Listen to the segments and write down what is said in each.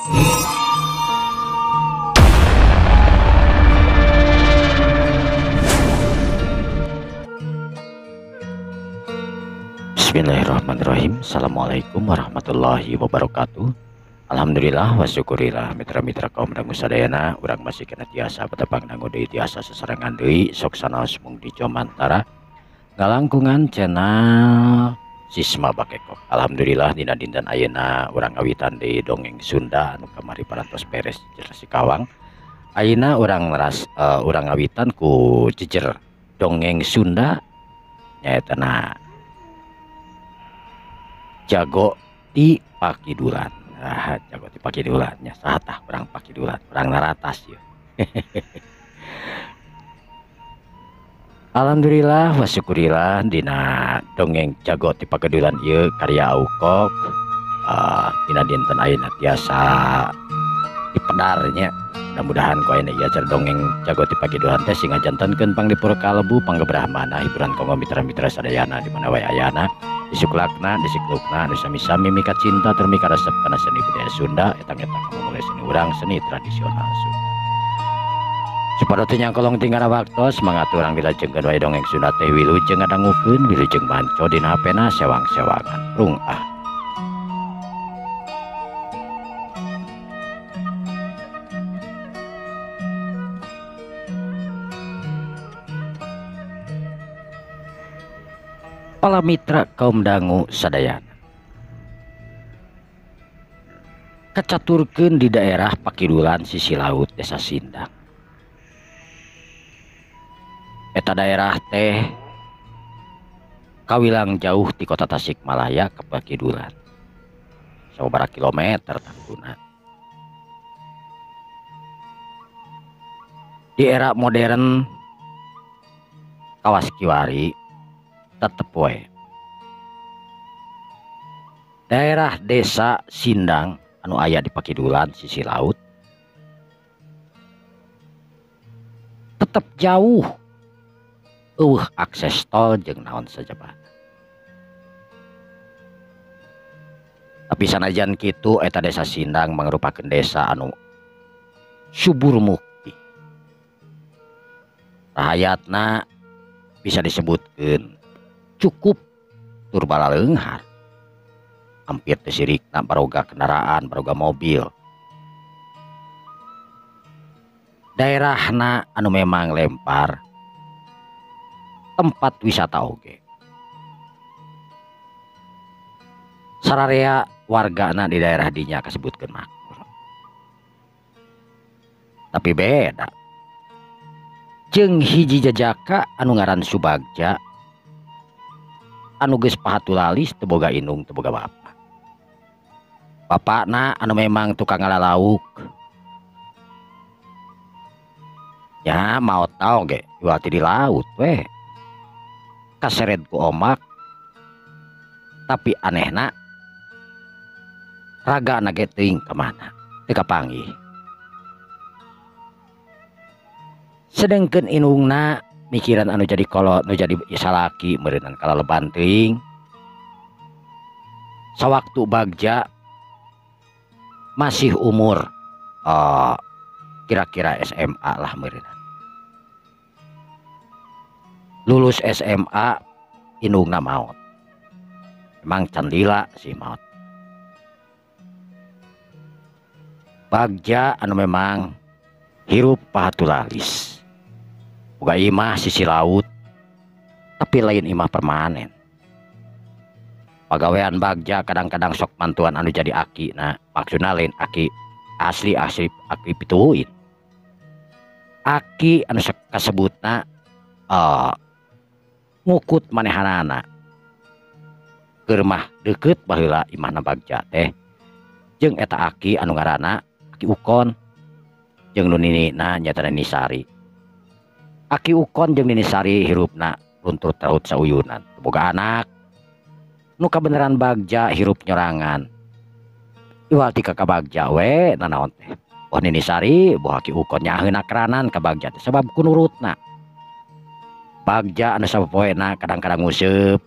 Bismillahirrahmanirrahim. Assalamualaikum warahmatullahi wabarakatuh. Alhamdulillah wa syukurillah mitra-mitra kaum dangu sadayana urang masih kena tiasa patepang dangu deui tiasa sasarengan deui sok sanaos mung di Jomantara ngalangkungan channel Sisma Bakekok. Alhamdulillah dina dinten ayeuna urang ngawitan deui dongeng Sunda anu kamari parantos beres jejer Sikawang. Ayeuna urang urang ngawitan ku jejer dongeng Sunda nyaeta na Jago ti Pakidulan. Ah, jago ti Pakidulan nya saha tah urang Pakidulan, urang naratas ieu. Alhamdulillah wa syukurillah dina dongeng Jago ti Pakidulan ieu karya Aukok dina dinten ayeuna tiasa dipedar nya. Mudah-mudahan ku ayeuna ieu acara dongeng Jago ti Pakidulan teh sing ngajantenkeun panglipur kalebu panggebrahmana hiburan kanggo mitra-mitra sadayana di mana wae ayana. Disuklakna, disiklukna, anu sami-sami mika cinta tur mika resep kana seni budaya Sunda etang-etang mulai seni urang seni tradisional Sunda. Supaya teu nyangkolong tinggal waktos semangat urang dilajengkeun wae dongeng Sunda teh wilujeng ngadangukeun wilujeng manco dina hapena sewang-sewangan rung ah. Para mitra kaum dangu sadayana kacaturkeun di daerah Pakidulan sisi laut desa Sindang. Eta daerah teh kawilang jauh di kota Tasikmalaya ke Pakidulan sababaraha kilometer tangtuna. Di era modern kawas kiwari tetep wae daerah desa Sindang anu aya di Pakidulan sisi laut tetep jauh eueuh akses tol jeung naon sajabana. Tapi sanajan kitu eta desa Sindang mangrupakeun desa anu subur mukti. Rahayatna bisa disebutkeun cukup tur balaleunghar. Hampir teu sirikna baroga kendaraan, baroga mobil. Daerahna anu memang lempar tempat wisata oge. Sararea wargana di daerah dinya kasebutkeun makmur. Tapi beda jeung hiji jajaka anu ngaran Subagja anu geus pahatulalis teu boga indung teu boga bapa. Bapakna anu memang tukang ngalalauk. Ya maot tau ge iwal ti di laut weh. Kaseret ku omak. Tapi anehna ragana ge teuing ka mana teu kapanggih. Sedengkeun indungna mikiran anu jadi kolot nu jadi salaki meureunan kalaleban teuing. Sawaktu Bagja masih umur kira-kira SMA lah meureunan. Lulus SMA indungna maot. Emang can lila sih maot. Bagja anu memang hirup pahatulalis. Boga imah sisi laut, tapi lain imah permanen. Pagawean Bagja kadang-kadang sok mantuan anu jadi aki, nah maksudna lain aki asli asli aki pituin. Aki anu kasebutna ngukut manehanana. Keur mah deukeut baheula imahna Bagja teh jeung eta aki anu ngaranna Aki Ukon jeung nu ninina nyaeta Nini Sari. Aki Ukon jeung Nini Sari hirupna runtur taut sauyunan boga anak. Nu kabeneran Bagja hirup nyorangan. Iwal ti ka Bagja we nanaon teh. Boh Nini Sari boh Aki Ukon nyaheun akranan ka Bagja teh sabab kunurutna. Bagja anu sapopoena kadang-kadang nguseup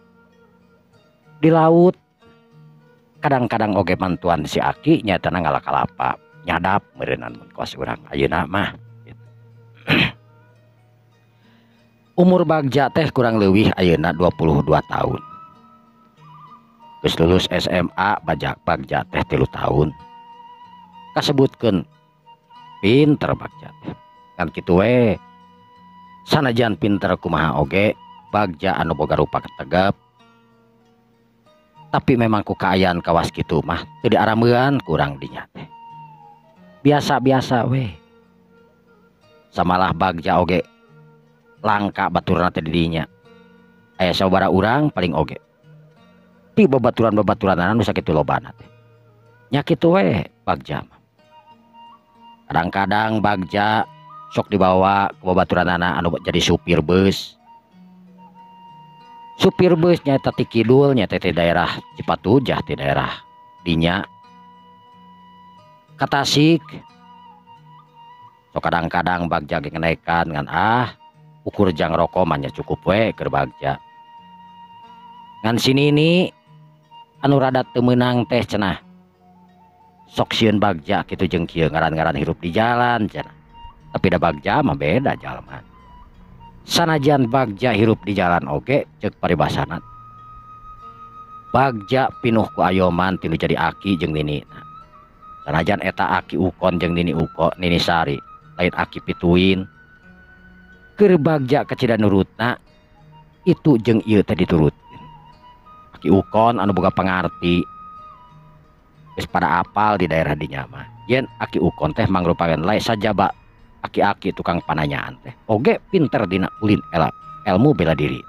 di laut, kadang-kadang oge mantuan si aki nyaeta ngala kalapa. Nyadap meureunan mun kos urang ayeuna mah gitu. Umur Bagja teh kurang leuwih ayeuna 22 tahun. Geus lulus SMA Bagja teh 3 tahun. Kasebutkeun pinter Bagja teh. Kan kitu we. Sanajan pinter kumaha oge Bagja anu boga rupa ketegep. Tapi memang ku kaayaan kawas kitu mah teu diarameuan kurang dinya teh. Biasa-biasa we. Samalah Bagja oge langka baturna teh di dinya. Aya sababaraha urang paling oge. Ti babaturan-babaturanana nu sakitu lobana teh. Nya kitu we Bagja mah. Kadang-kadang Bagja sok dibawa ke babaturanana anu jadi supir bus. Supir bus nyaeta ti kidul nyaeta ti daerah Cipatujah ti daerah dinya ka Tasik. Sok kadang-kadang Bagja ge ngenaekan ngan ukur jang rokok mah nya cukup we keur Bagja. Ngan si Nini anu rada teu meunang teh cenah. Sok sieun Bagja kitu jeung kieu ngaran-ngaran hirup di jalan cenah. Tapi da Bagja mah beda jalma. Sanajan Bagja hirup di jalan oge ceuk paribasana. Bagja pinuh ku ayoman tinu jadi aki jeung nini. Sanajan eta aki Ukon jeung nini Uko, Nini Sari, lain aki pituin. Keur Bagja kacida nurutna itu jeung ieu teh diturutkeun. Aki Ukon anu boga pangarti geus pada apal di daerah dinya mah. Yen aki Ukon teh mangrupakeun lae sajaba aki-aki tukang pananyaan teh oge pinter dina ulin ilmu bela diri.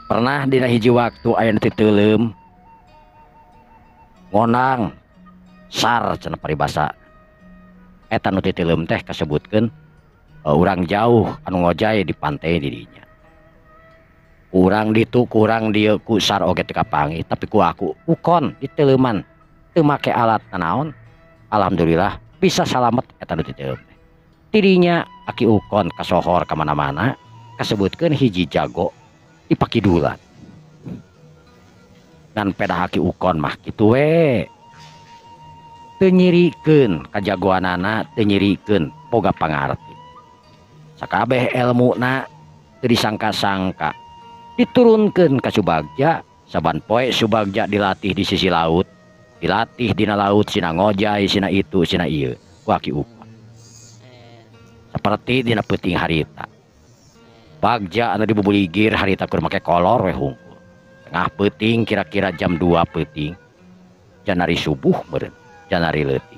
Pernah dina hiji waktu aya nu titeuleum ngonang sar cenah paribasa. Eta nu titeuleum teh kasebutkeun urang jauh anu ngojay di pantai di dinya. Kurang ditu kurang dieu ku sar oge teu kapanggih tapi ku aku Ukon diteuleuman teu make alat nanaon. Alhamdulillah bisa salamet eta nu titeuleum. Tidinya aki Ukon kasohor ka mana-mana kasebutkeun hiji jago di pakidulan. Dan pedah aki Ukon mah kitu we. Teu nyirikeun kajagoanana, teu nyirikeun boga pangarti. Sakabeh elmuna teu disangka-sangka diturunkeun ka Subagja. Saban poe Subagja dilatih di sisi laut, dilatih dina laut sina ngojay, sina itu, sina ieu ku aki Ukon. Seperti dina peuting harita. Bagja anu dibubuligir harita keur make kolor we hungkul. Tengah peuting kira-kira jam 2 peuting. Janari subuh meureun, janari leutik.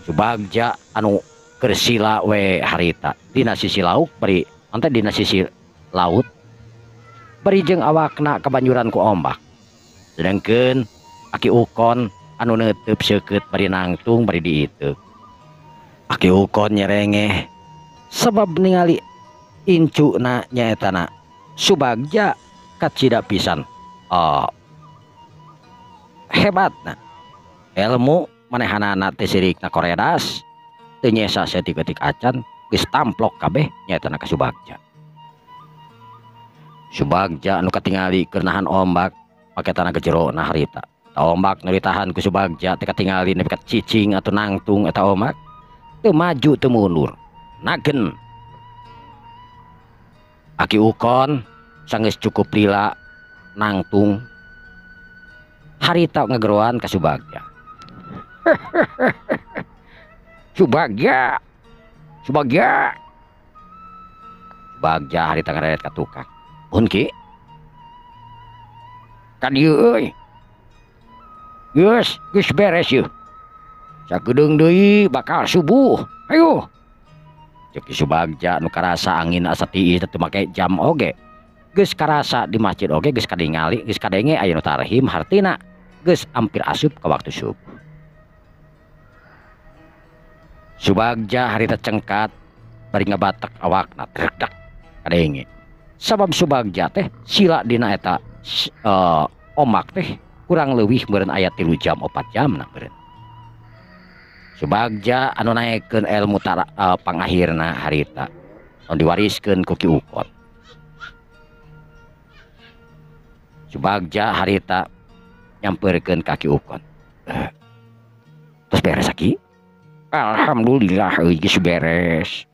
Subagja anu keur sila we harita dina sisi laut bari ante dina sisi laut bari jeung awakna kabanyuran ku ombak. Sedengkeun aki Ukon anu neuteub seukeut bari nangtung bari diiteuk. Aki Ukon nyerengeh sebab ningali incuna nyaetana Subagja kacida pisan. Hebatna ilmu manehanana teh sirikna koredas teu nyesa saeutik-eutik acan geus tamplok kabeh nyaetana ka Subagja. Subagja anu katingali keur nahan ombak make tanah gejerona harita. Ta ombak nu ditahan ku Subagja teh katingali nepi ka cicing atau nangtung eta ombak teu maju teu mundur nagen. Aki Ukon sanggeus cukup lila nangtung harita ngegeroan ka Subagja. Subagja, Subagja. Subagja harita ngareret ka tukang. Mun ki ka dieu euy. Geus, geus beres yeuh. Sakedeung deui bakal subuh. Ayo. Ceuk Subagja nu karasa angin asa tiis teu make jam oge. Geus karasa di masjid oge geus kadingali, geus kadenge aya nu tarhim hartina geus hampir asup ka waktu subuh. Subagja harita cengkat bari ngabatek awakna trekdak kadenge. Sabab Subagja teh sila dina eta omak teh kurang leuwih meureun aya 3 jam 4 jam na meureun. Subagja anu naekeun ilmu pangahirna harita anu diwariskeun ku Ki Ukon. Subagja harita nyamperkeun ka Ki Ukon. Terus Tos beres aki. Alhamdulillah euy geus beres.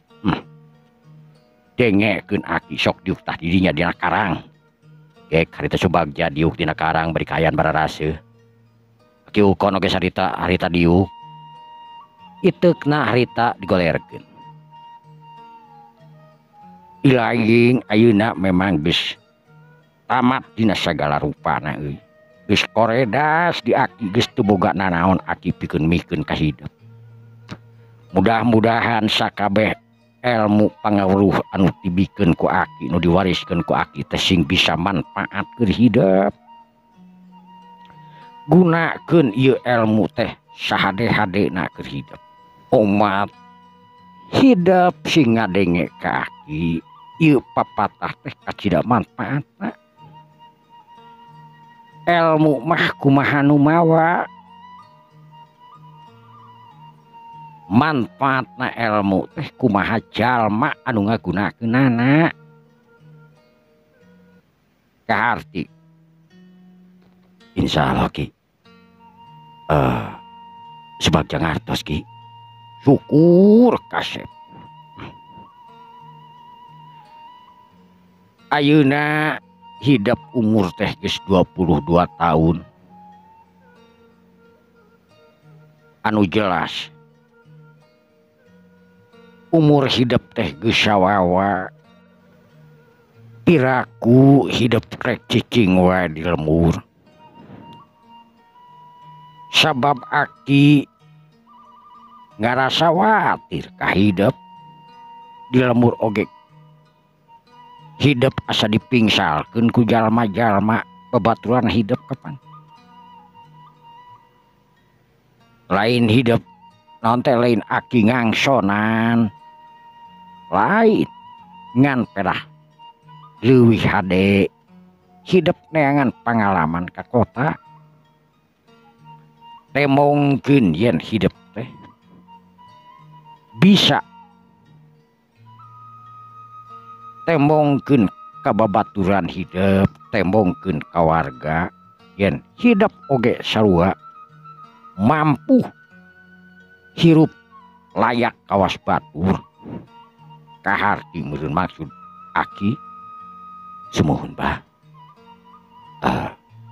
Dengekeun aki sok diuk tah di dinya dina karang. Gek harita Subagja diuk dina karang bari kaayaan bararaseuh. Aki Ukon oge sarita harita diuk. Iteukna harita digolerkeun. Ilaing ayeuna memang geus tamat dina sagala rupana euy. Geus koredas di aki geus teu boga nanaon aki pikeun mikeun ka hidup. Mudah-mudahan sakabeh ilmu pangawruh anu dibikeun ku aki nu diwariskeun ku aki teh sing bisa manfaat keur hidup. Gunakeun ieu ilmu teh sahade-hadena keur hidup. Omat hidup sing ngadenge ka aki ieu papatah teh kacida manfaatna. Ilmu mah kumaha nu mawa, manfaatna ilmu teh kumaha jalma anu ngagunakeunana. Kaharti insyaallah ki. Subagja ngartos ki. Syukur kasep. Ayeuna hidup umur teh geus 22 tahun. Anu jelas umur hidup teh geus sawawa. Piraku hidup rek cicing wae di lembur. Sabab aki ngarasa watir ka hidup di lembur oge. Hidup asa dipingsalkeun ku jalma-jalma babaturan hidup kapan. Lain hidup naon teh lain aki ngangsonan. Lain ngan pedah leuwih hade hidup neangan pangalaman ka kota. Teh mungkin yen hidup teh bisa tembongkeun ka babaturan hidup, tembongkeun ka warga yen hidup oge sarua mampu hirup layak kawas batur. Kaharti meureun maksud aki sumuhun bah.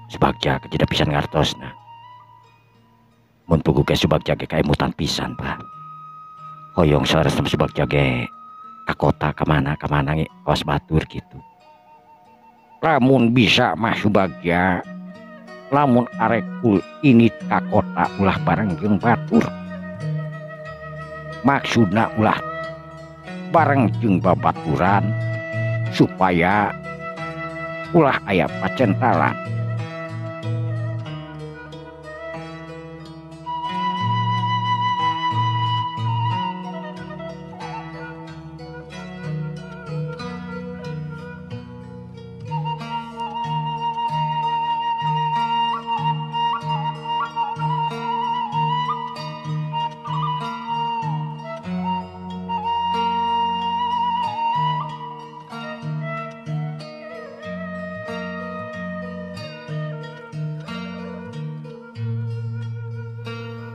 Subagja kejeda pisan ngartosna. Mun puguh ge Subagja ge kaemutan pisan bah. Hoyong saleresna Subagja ge ka kota ka mana ge kawas batur gitu. Lamun bisa mah Subagja, lamun arek ini ka kota ulah bareng jeung batur. Maksudna ulah bareng jeung babaturan supaya ulah aya pacentalan.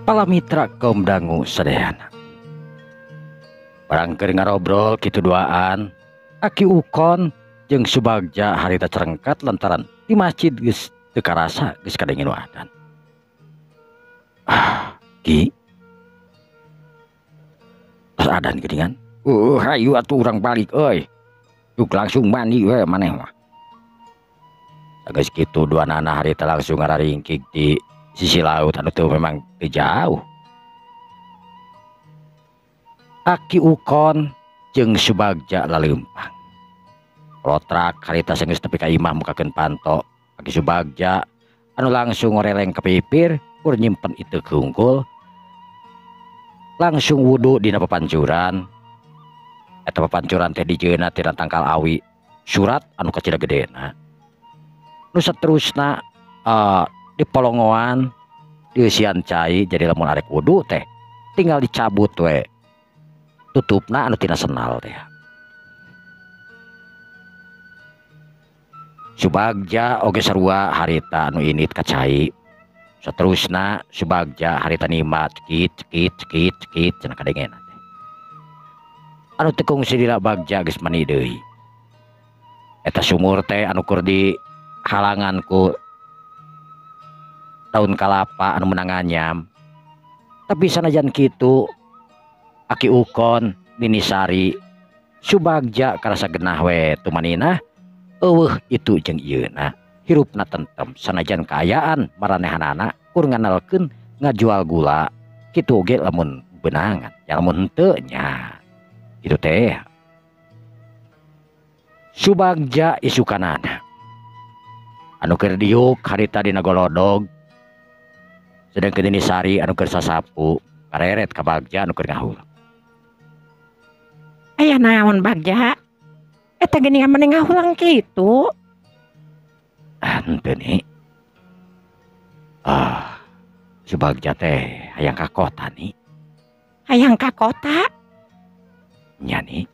Pala mitra kaum dangu sadayana. Barang keur ngarobrol kitu duaan, Aki Ukon jeung Subagja harita cerengkat lantaran di masjid geus teu karasa geus kadengin adan. Ah, Ki. Tos adan geuningan. Hayu atuh urang balik euy. Yuk langsung mandi we maneh mah. Geus kitu duanana harita langsung ngararingkik di sisi laut anu teu memang teu jauh. Aki Ukon jeung Subagja laleumpang. Lotrak harita geus tepi ka imah mukakeun panto. Aki Subagja anu langsung ngoreleng ka pipir kur nyimpen itu keunggul. Langsung wudu dina papancuran. Eta papancuran teh dijieunna tina tangkal awi surat anu kacida gedena. Nu saterusna di polongoan dieusian cai, jadi lamun arek wudu teh tinggal dicabut we tutupna anu tina senal teh. Subagja oge sarua harita anu init ka cai. Saterusna Subagja harita nima cekit cekit cekit cekit cenah kadengena teh. Anu teu kungsi lila Bagja geus mani deui. Eta sumur teh anu keur di halangan ku daun kalapa anu meunang nganyam. Tapi sanajan kitu Aki Ukon Nini Sari Subagja karasa genah we tumaninah eueuh itu jeung ieuna hirupna tentem sanajan kaayaan maranehanana kur nganalkeun ngajual gula kitu oge lamun beunangan ya lamun henteu nya kitu teh. Subagja isukanana anu keur diuk harita dina golodog sedangkeun Nini Sari anu keur sasapu kareret ka Bagja anu keur ngahuleng. Aya naon Bagja? Eta geuningan meni ngahuleng kitu? Ah henteu ni. Ah Subagja teh hayang ka kota ni. Hayang ka kota? Nya ni.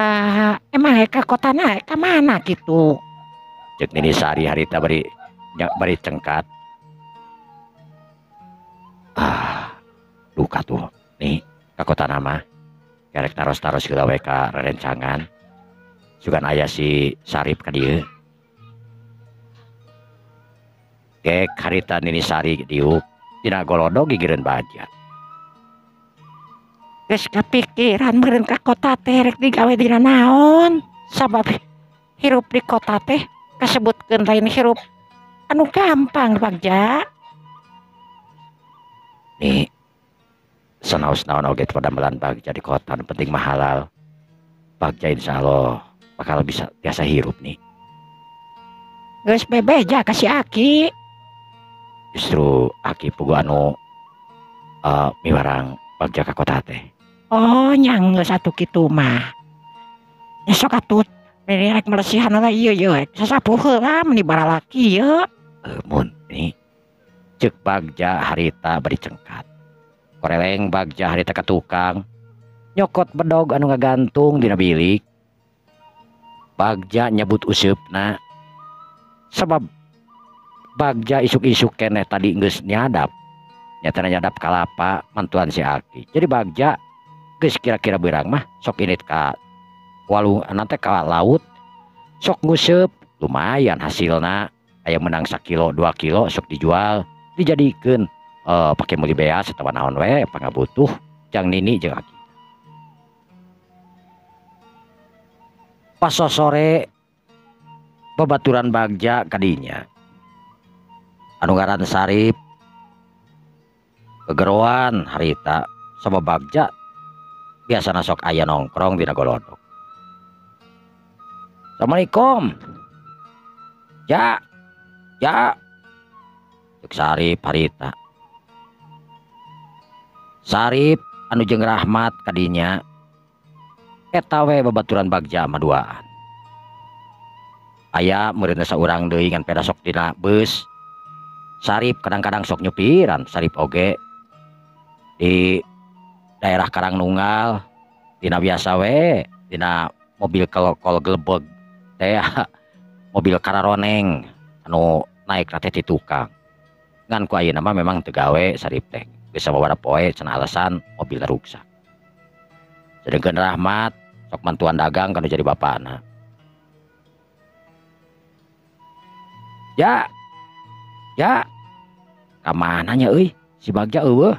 Ah emang ka kotana ka mana kitu? Ceuk Nini Sari harita bari nya bari cengkat. Ah duka tuh nih ka kotana mah kerek taros-taros heula we ka rerencangan. Sugan aya si Sarip ka dieu. Gek harita Nini Sari diuk tina golodog gigireun Bagja. Geus kapikiran meureun ka kota teh rek digawe dina naon? Sabab hirup di kota teh kasebutkeun lain hirup anu gampang Bagja. Nih sanaos naon oge padamelan Bagja di kota nu penting mah halal. Bagja insyaallah bakal bisa tiasa hirup nih. Geus bebeja ka si Aki. Justru Aki puguh anu miwarang Bagja ka kota teh. Oh nya geus atuh kitu mah. Nya sok atuh meni rek melesihan heula ieu ye rek sasapu heula meni baralaki ye. Mun nih ceuk Bagja harita bari cengkat. Koreleng Bagja harita ka tukang nyokot bedog anu ngagantung dina bilik. Bagja nyebut useupna sabab Bagja isuk-isuk keneh tadi geus nyadap. Nyatana nyadap kalapa mantuan si Aki. Jadi Bagja geus kira-kira beurang mah sok init ka walung teh ka laut sok nguseup lumayan hasilna aya menang sakilo 2 kilo sok dijual dijadikeun pake meuli beas atawa naon we pangabutuh jang Nini jeung Aki. Pas sore babaturan Bagja kadinya anu ngaran Sarip kegeroan harita sama Bagja biasana sok aya nongkrong dina golodog. Assalamualaikum. Ya. Ya. Ceuk Sarip harita. Sarip anu jeung Rahmat kadinya eta we babaturan Bagja mah duaan. Aya meureun saurang deui ngan peda sok dina beus. Sarip kadang-kadang sok nyupiran, Sarip oge di daerah Karangnunggal dina biasa we dina mobil kol gelebeg teh mobil kararoneng anu naik teh ti tukang. Ngan ku ayeuna mah memang teu gawe Sarip teh geus sababaraha poe cenah alasan mobilna ruksak. Sedengkeun Rahmat sok mantuan dagang kanu jadi bapana. Ya. Ya. Ka mana nya euy si Bagja eueuh.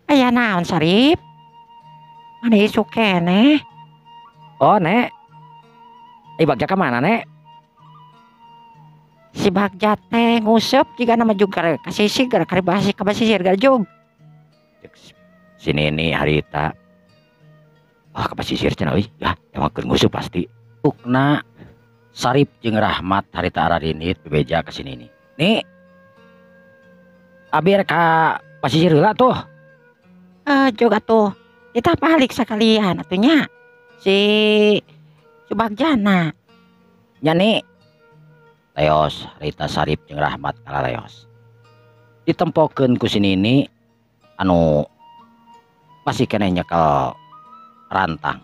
Aya naon Sarip? Mana isuk keneh? Oh Nek. Bagja ka mana Nek? Si Bagja teh nguseup jiga nama juga ka sisir gara ka basisir garjug. Si Nini harita. Wah ka basisir cenah euy. Yah emang keur nguseup pasti. Ukna Sarip jeung Rahmat harita ararinit bebeja ka si Nini. Ni abi rek ka pasisir heula tuh. Juga tuh. Kita balik sekalian atunya. Si Subagjana. Nya ni. Leos harita Sarip jeung Rahmat kalaleos. Ditempokeun ku si Nini anu masih keneh nyekel rantang.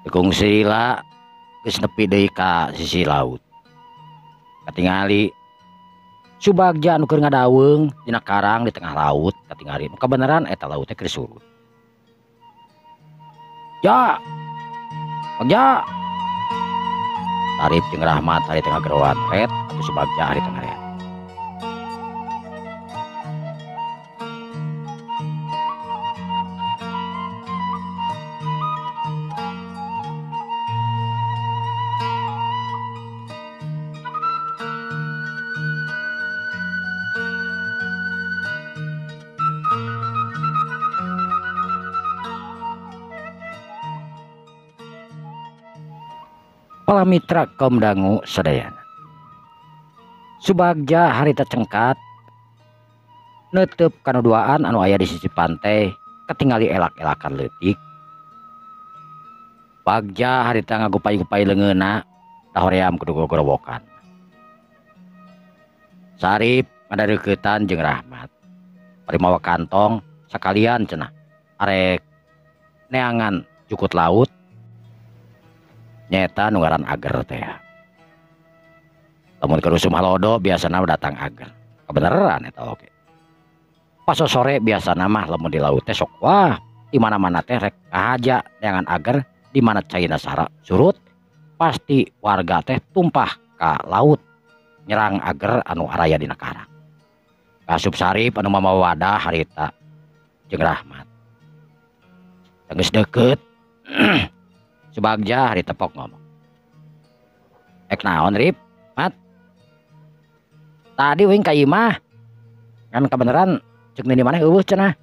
Dikungsi lila geus nepi deui ka sisi laut. Katingali Subagja anu keur ngadaweung dina karang di tengah laut katingali nu kabeneran eta laut teh keur surut. Ja. Bagja. Sarip jeung Rahmat hari tengah geroan ret atuh Subagja hari tengah ret. Para mitra kaum dangu sadayana. Subagja harita cengkat neuteup kana duaan anu aya di sisi pantai katingali elak-elakan leutik. Bagja harita ngagupay-gupay leungeunna dahoream kudu gogorowokan. Sarip ngadareuketan jeung Rahmat. Bari mawa kantong sakalian cenah arek neangan jukut laut. Nyeta nu ngaran ager teh. Lamun keur usum halodo biasana datang ager. Kebeneran eta oge. Pas sore biasana mah lamun di laut teh sok wah di mana-mana teh rek kahaja neangan ager di mana caina sara surut pasti warga teh tumpah ka laut nyerang ager anu araya dina karang. Kasup Sarip anu mamawa wadah harita jeung Rahmat. Geus deukeut Subagja hari tepok ngomong. Ek naon Rip? Mat. Tadi wing ka imah. Kan kebeneran ceuk di mana eueuh cenah.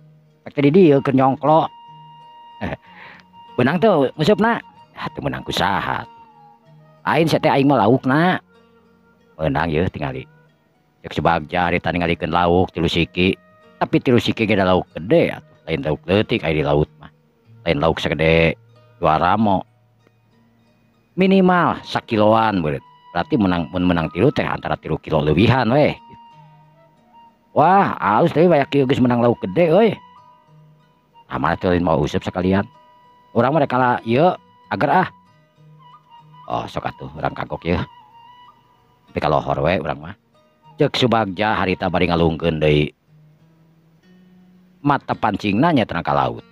Rek teh di dieu keur nyongklo. Beunang teu ngusupna? Ah teu meunang ku saha. Lain sia teh aing mah laukna. Meunang yeuh tingali. Ceuk Subagja hari tadi ningalikeun lauk 3 siki. Tapi 3 siki ge da lauk gede atuh. Lain lauk leutik aya di laut mah. Lain lauk sagede 2 ramo. Minimal sakiloan berarti menang mun menang 3 teh antara 3 kilo leuwihan weh. Wah, alus deui banyak kieu geus menang lauk gede euy. Amanah teh lain mau useup sekalian. Urang mah rek kalah ieu ager ah. Oh, sok atuh urang kagok ieu. Tapi kalohor we urang mah. Ceuk Subagja harita bari ngalungkeun deui. Mata pancingna nya ka laut.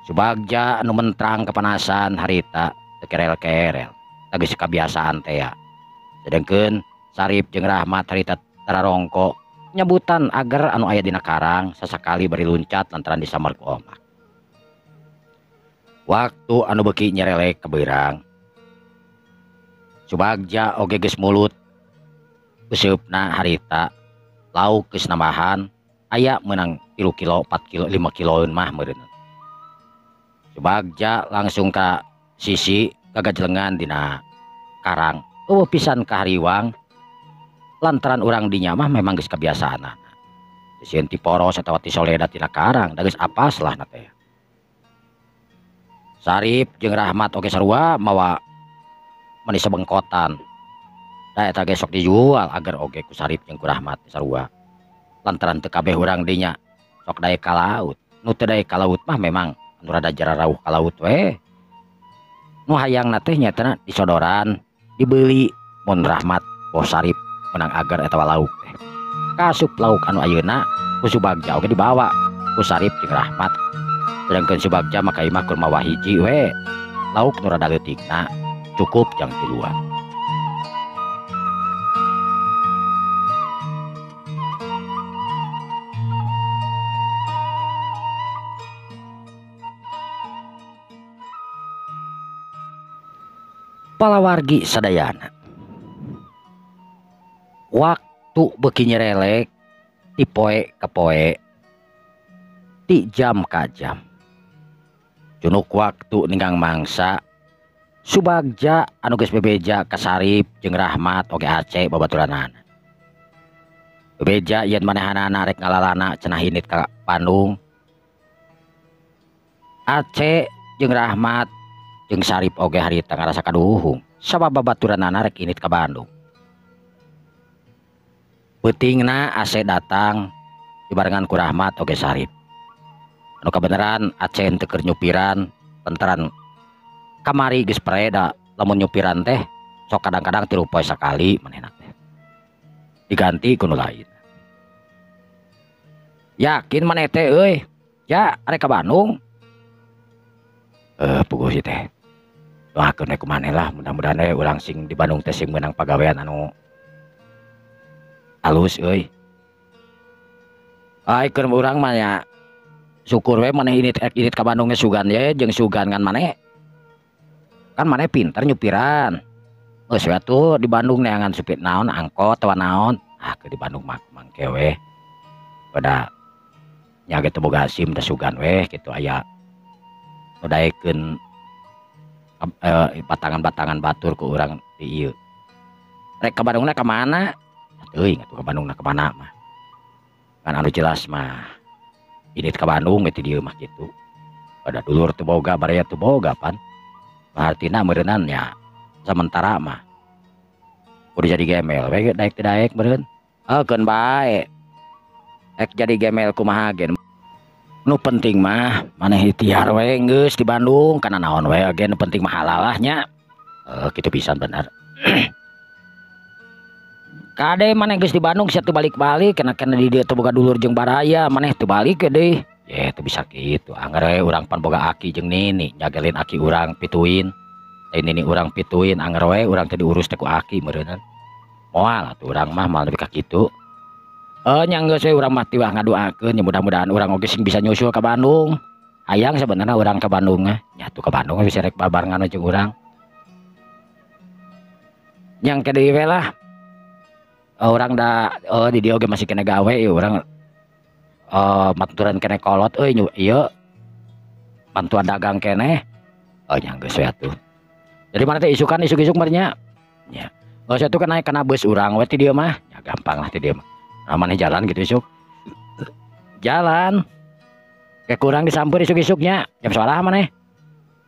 Subagja anu mentrang kepanasan harita teu kerel-kerel. Geus kabiasaan teh ya. Sedengkeun Sarip jeung Rahmat harita tararongko nyebutan ager anu aya dina karang sasakali bari luncat lantaran disamar ku ombak. Waktu anu beuki nyerelek kebeurang. Subagja oge geus mulut useupna harita lauk geus nambahan aya meunang 3 kilo, 4 kilo, 5 kiloeun mah meureun. Subagja langsung ka sisi kagajelengan dina karang. Eueuh pisan ka hariwang lantaran urang dinya mah memang geus kebiasaanana. Sieun ti poros atawa ti soleda tina karang da geus apas lah na teh. Sarip jeung Rahmat oge sarua mawa mani sabengkotan. Da eta ge sok dijual agar oge ku Sarip jeung ku Rahmat sarua. Lantaran teu kabeh urang dinya sok daek ka laut. Nu teu daek ka laut mah memang anu rada jararauh ka laut we. Nu hayangna teh nyaetana disodoran, dibeli mun Rahmat boh Sarip menang agar eta lauk teh. Kasup lauk anu ayeuna ku Subagja oge dibawa ku Sarip jeung Rahmat. Sedangkeun Subagja mah ka imah keur mawa hiji we. Lauk nu rada leutikna cukup jang tiluan. Palawargi sadayana. Waktu beuki nyerelek ti poe ka poe, ti jam ka jam. Cunuk waktu ninggang mangsa Subagja anu geus bebeja ka Sarip jeung Rahmat oge Aceh babaturanana. Bebeja yen manehanana rek ngalalana cenah indit ka Bandung. Aceh jeung Rahmat jeung Sarip oge harita ngarasa kaduhung sabab babaturanana rek indit ka Bandung. Peutingna Aceh datang dibarengan ku Rahmat oge Sarip. Anu kabeneran Aceh henteu keur nyupiran lantaran Kamari geus pre da lamun nyupiran teh sok kadang-kadang 3 poe sakali manehna teh. Diganti ku nu lain. Yakin maneh teh euy? Ya arek ka Bandung. Puguh sih teh. Doakeun we ku maneh lah, mudah-mudahan we urang sing di Bandung teh sing meunang pagawean anu alus euy. Ai keur urang mah nya syukur we maneh init ka Bandung ge sugan ye jeung sugan ngan maneh. Kan maneh pinter nyupiran. Geus we atuh di Bandung neangan supir naon angkot atawa naon. Ah ke di Bandung mah mangke we. Pada nya ge teu boga SIM teh sugan we kitu aya nu daekeun batangan-batangan batur ku urang di ieu. Rek ka Bandungna ka mana? Teuing atuh ka Bandungna ka mana mah. Kan anu jelas mah init ka Bandung ge ti dieu mah kitu. Pada dulur teu boga baraya teu boga pan. Artina meureunnan nya sementara mah kudu jadi gemel we daek teu daek meureun. Keun bae. Ek jadi gemel kumaha ge. Nu penting mah maneh ikhtiar we geus di Bandung kana naon we ge nu penting mah halal lah nya. Kitu pisan bener. Kade maneh geus di Bandung sia teu balik-balik kena-kena di dieu teu boga dulur jeung baraya maneh teu balik ge deui. Ye teu bisa kitu angger we urang pan boga aki jeung nini nyagelin aki urang pituin. Lain nini urang pituin angger we urang teh diurus teh ku aki meureunnan. Moal atuh urang mah moal nepi ka kitu. Nya geus we urang mah tiwah ngadoakeun nya mudah-mudahan urang oge sing bisa nyusul ka Bandung. Hayang sebenarnya urang ka Bandung mah nya atuh ka Bandung bisa rek babarengan jeung urang. Nyang ke deui we lah. Urang da di dieu oge masih kena gawe ieu urang maturan kene kolot euy ieu bantuan dagang keneh. Nya geus we atuh. Jadi mana teh isukan isuk-isuk mah nya. Nya. Geus atuh kan naik kana bus urang we ti dieu mah. Ya gampang lah ti dieu mah. Nah, maneh jalan gitu isuk. Jalan. Kayak kurang disamper isuk-isuknya. Jam sabaraha maneh?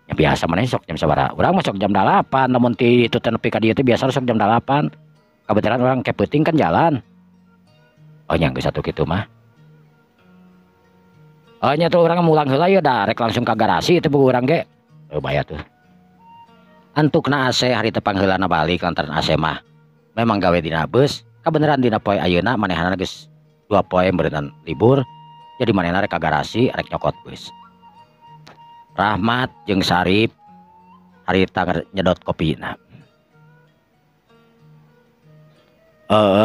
Ya biasa maneh sok jam sabaraha. Urang mah sok jam 8, lamun ti itu teh nepi ka dieu teh biasa sok jam 8. Kebetulan orang kayak peuting kan jalan. Oh nya geus atuh kitu mah. Oh nya tuh urang mulang heula ieu da rek langsung ka garasi teh buku urang ge. Bahaya tuh. Antukna AC hari tepang heulana balik lantaran AC mah memang gawe dina beus. Kabeneran dina poe ayeuna manehna geus 2 poe meureunnan libur. Jadi manehna rek ka garasi rek nyokot beus. Rahmat jeung Sarip harita nyedot kopina.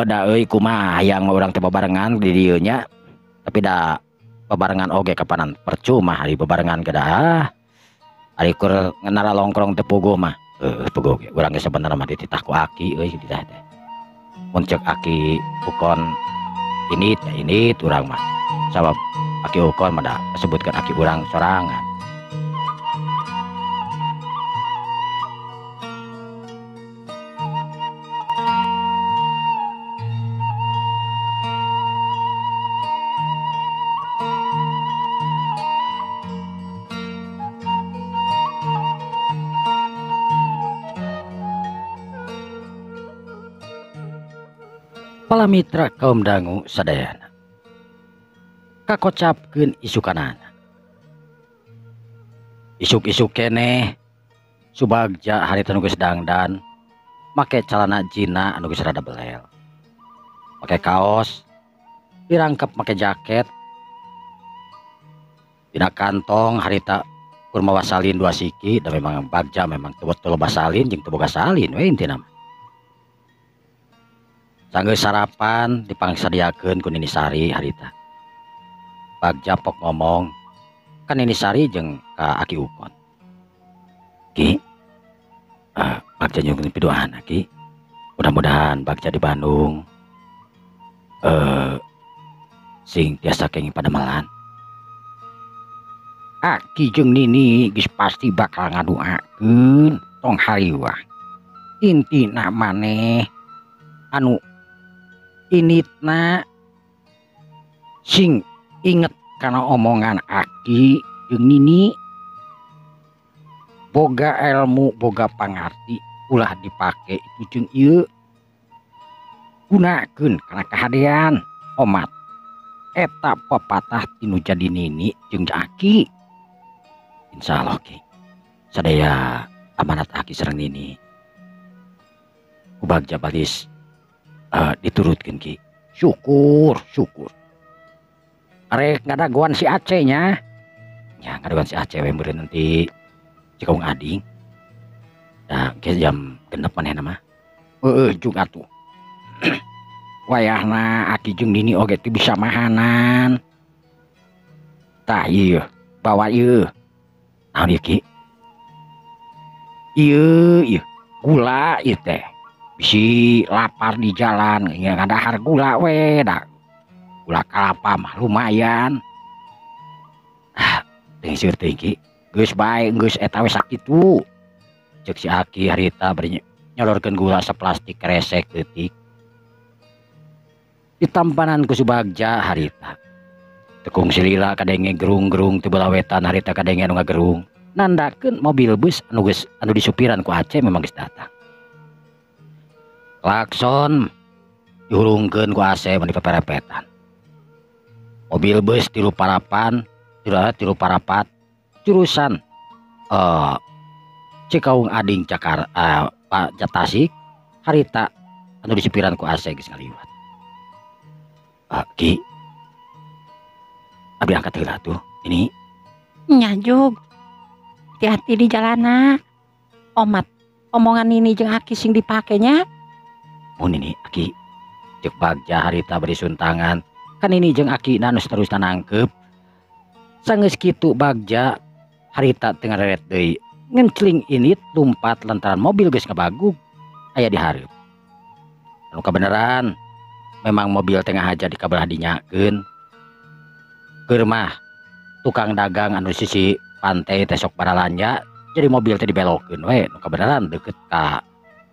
Da euy kumaha hayang mah urang teh babarengan di dieu nya. Tapi da babarengan oge kapanan percuma hari babarengan ge da. Ari keur ngenara longkrong teh puguh mah. Puguh ge urang ge sabenerna mah dititah ku aki euy dititah teh. Mun ceuk aki ukon init ya init urang mah. Sabab aki ukon mah da sebutkeun aki urang sorangan. Palamitra kaum dangu sadayana kakocapkeun isukanana. Isuk-isuk keneh Subagja harita nu geus dangdan make calana jina anu geus rada belel, make kaos dirangkep make jaket, dina kantong harita kur mawa salin 2 siki. Da memang Bagja memang teu loba salin jeung teu boga salin we intina mah. Sanggeus sarapan dipangsadiakeun ku Nini Sari harita. Bagja pok ngomong ka Nini Sari jeung ka Aki Ukon. Ki, Bagja nyungkeun pidu'ana Ki. Mudah-mudahan Bagja di Bandung sing tiasa kenging padamelan. Aki jeung Nini geus pasti bakal ngadoakeun tong hariwang. Intina maneh anu initna sing inget kana omongan aki jeung Nini. Boga ilmu boga pangarti ulah dipake itu jeung ieu, gunakeun kana kahadean omat. Eta pepatah tinu jadi Nini jeung aki. Insyaallah ki sadaya Amanat aki sareng nini ku Bagja balis diturutkeun Ki. Syukur, syukur. Arek ngadagoan si Aceh nya. Nya ngadagoan si Aceh we meureun nanti Cikaung Ading. Nah, ke jam 6 manehna mah. Heueuh jung atuh. Wayahna aki jeung nini oge teu bisa mahanan. Tah ieu, bawa ieu. Naon ieu Ki? Ieu ieu gula ieu teh. Bisi lapar di jalan nya ngadahar gula we da. Gula kalapa mah lumayan. Ah, teuing seueur teuing Ki. Geus bae geus eta we sakitu. Ceuk si aki harita bari nyodorkeun gula saplastik kresek leutik. Ditampanan ku Subagja harita. Tekung silila kadenge gerung-gerung teu belah wetan harita kadenge anu ngagerung. Nandakeun mobil bus anu geus anu disupiran ku Aceh memang geus datang. Klakson dihurungkeun ku Aceh mun dipeperepetan. Mobil bus tilu parapan, tilu parapat jurusan Cikaung Ading Cakar Tasik harita anu disupiran ku Aceh geus ngaliwat. Ki, abdi angkat heula tuh ini. Nya jug. Hati-hati di jalana. Omat omongan ini jeung aki sing dipakenya. Mun ini aki ceuk Bagja harita bari suntangan. Kan ini jeung aki na nu saterusna nangkep. Sanggeus kitu Bagja harita teu ngareret deui. Ngencling ini lumpat lantaran mobil geus ngabagug aya di hareup. Anu kabeneran memang mobil tengah aja di kabelah dinyakeun. Keur mah tukang dagang anu sisi pantai teh sok baralanja jadi mobil teh dibelokeun we nu kabeneran deket ka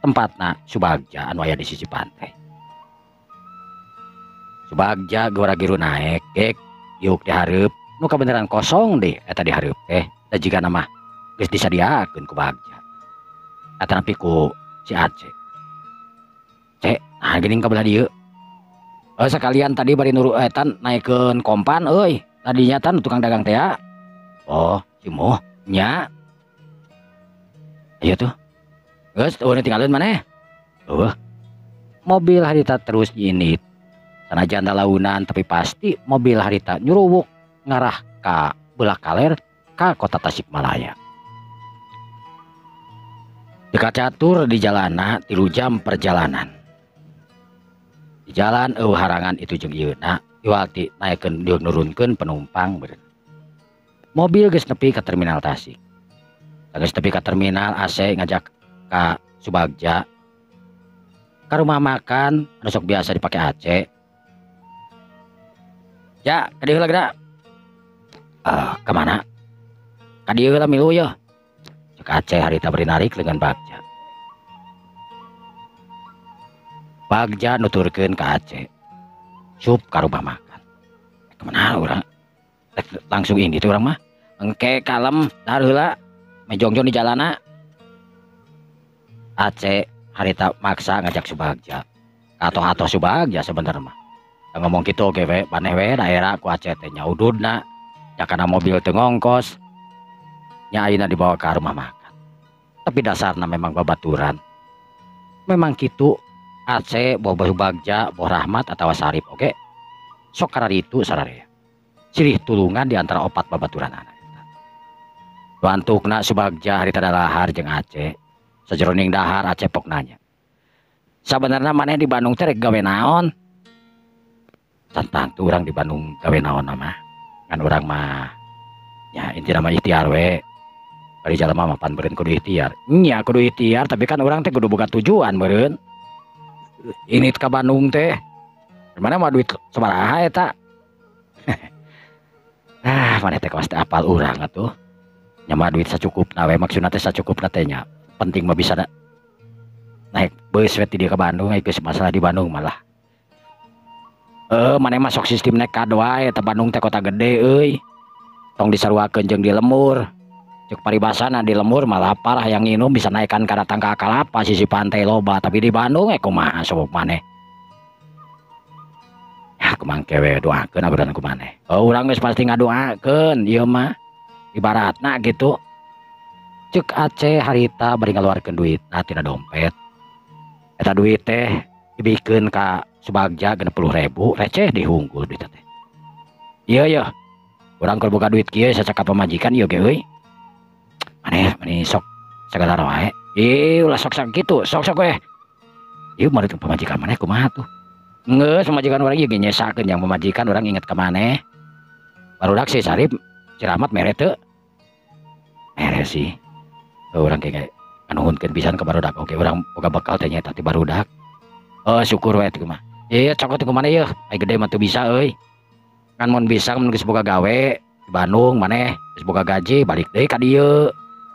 tempatna Subagja anu aya di sisi pantai. Subagja gora-giru naek gek diuk di hareup nu kabeneran kosong deh eta di hareup teh da jigana mah geus disadiakeun ku Bagja. Eta nepi ku si Aceh. Cek, nah geuning ka belah dieu. Sekalian tadi bari nuru etan naikeun kompan euy. Tadinya tan tukang dagang teh ya. Oh, cimuh nya. Ayo tuh. Geus eueuh tinggalin maneh. Eueuh. Mobil harita terus nyinit. Sanajan launan tapi pasti mobil harita nyuruwuk ngarah ka belah kaler ka kota Tasikmalaya. Dekat catur di jalana 3 jam perjalanan. Di jalan eueuh harangan itu jeung ieu na iwati naikeun dieu nurunkeun penumpang beureun. Mobil geus nepi ka terminal Tasik. Geus nepi ka terminal AC ngajak ka Subagja ka rumah makan anu sok biasa dipake AC. Ya, ka dieu heula geura. Ka mana? Ka dieu heula milu yeuh. Cek Aceh harita bari narik dengan Bagja. Bagja nuturkeun ka Aceh. Sup ka rumah makan. Kemana urang? Langsung ini tuh urang mah. Engke kalem dahar heula. Mejongjon di jalana. Aceh harita maksa ngajak Subagja. Atoh-atoh Subagja sebenarnya mah. Ngomong gitu oge we, maneh we daerah ku Aceh teh nyaududna. Ya kana mobil teu ngongkos. Nya ayeuna dibawa ka rumah makan. Tapi dasarna memang babaturan. Memang kitu Aceh boh Bagja, boh Rahmat atawa Sarip oge. Sok kararitu sararea. Silih tulungan di antara opat babaturan anak. Bantukna Subagja harita dalahar jeung Aceh. Sajeroning dahar Aceh pok nanya. Sabenerna maneh di Bandung teh rek gawe naon? Can tangtu urang di Bandung gawe naon mah. Kan urang mah ya intina mah ikhtiar we. Bari jalma mah pan beureun kudu ikhtiar. Nya kudu ikhtiar tapi kan urang teh kudu boga tujuan beureun. Ini ka Bandung teh. Mana mah duit sabaraha eta? Ah, maneh teh pasti apal urang atuh. Nya mah duit sacukupna we maksudna teh sacukupna teh nya. Penting mah bisa naik bus we ti dieu ka Bandung, geus masalah di Bandung malah. Maneh mah sok sistem nekat wae eta Bandung teh kota gede euy. Tong disaruakeun jeung di lemur. Ceuk paribasana di lemur malah parah yang nginum bisa naikkan kana tangkal kalapa sisi pantai loba, tapi di Bandung kumaha sok maneh. Ya kumangke we doakeun aguran ku maneh. Oh, urang geus pasti ngadoakeun ieu mah. Ibaratna gitu. Cek Aceh harita bari ngaluarkeun duitna tina dompet. Eta duit teh dibikeun ka Subagja 60.000 receh dihunggul duit teh. Iya ya. Urang keur boga duit kieu sacaka pamajikan ieu ge euy. Maneh mani sok sagala wae. Ih ulah sok sok kitu, sok-sok we. Ieu mah pamajikan maneh kumaha tuh? Geus pamajikan urang ieu ge nyesakeun yang pamajikan urang inget ka maneh. Barudak si Sarip, si Rahmat mere teu? Mere sih. Urang kayak nganuhunkeun pisan ka barudak. Oke, urang boga bekal teh nyaeta ti barudak. Oh, syukur we teh mah. Ieu cokot ku maneh yeuh, ai gede mah teu bisa euy. Kan mun bisa mun geus boga gawe di Bandung maneh geus boga gaji balik deui ka dieu.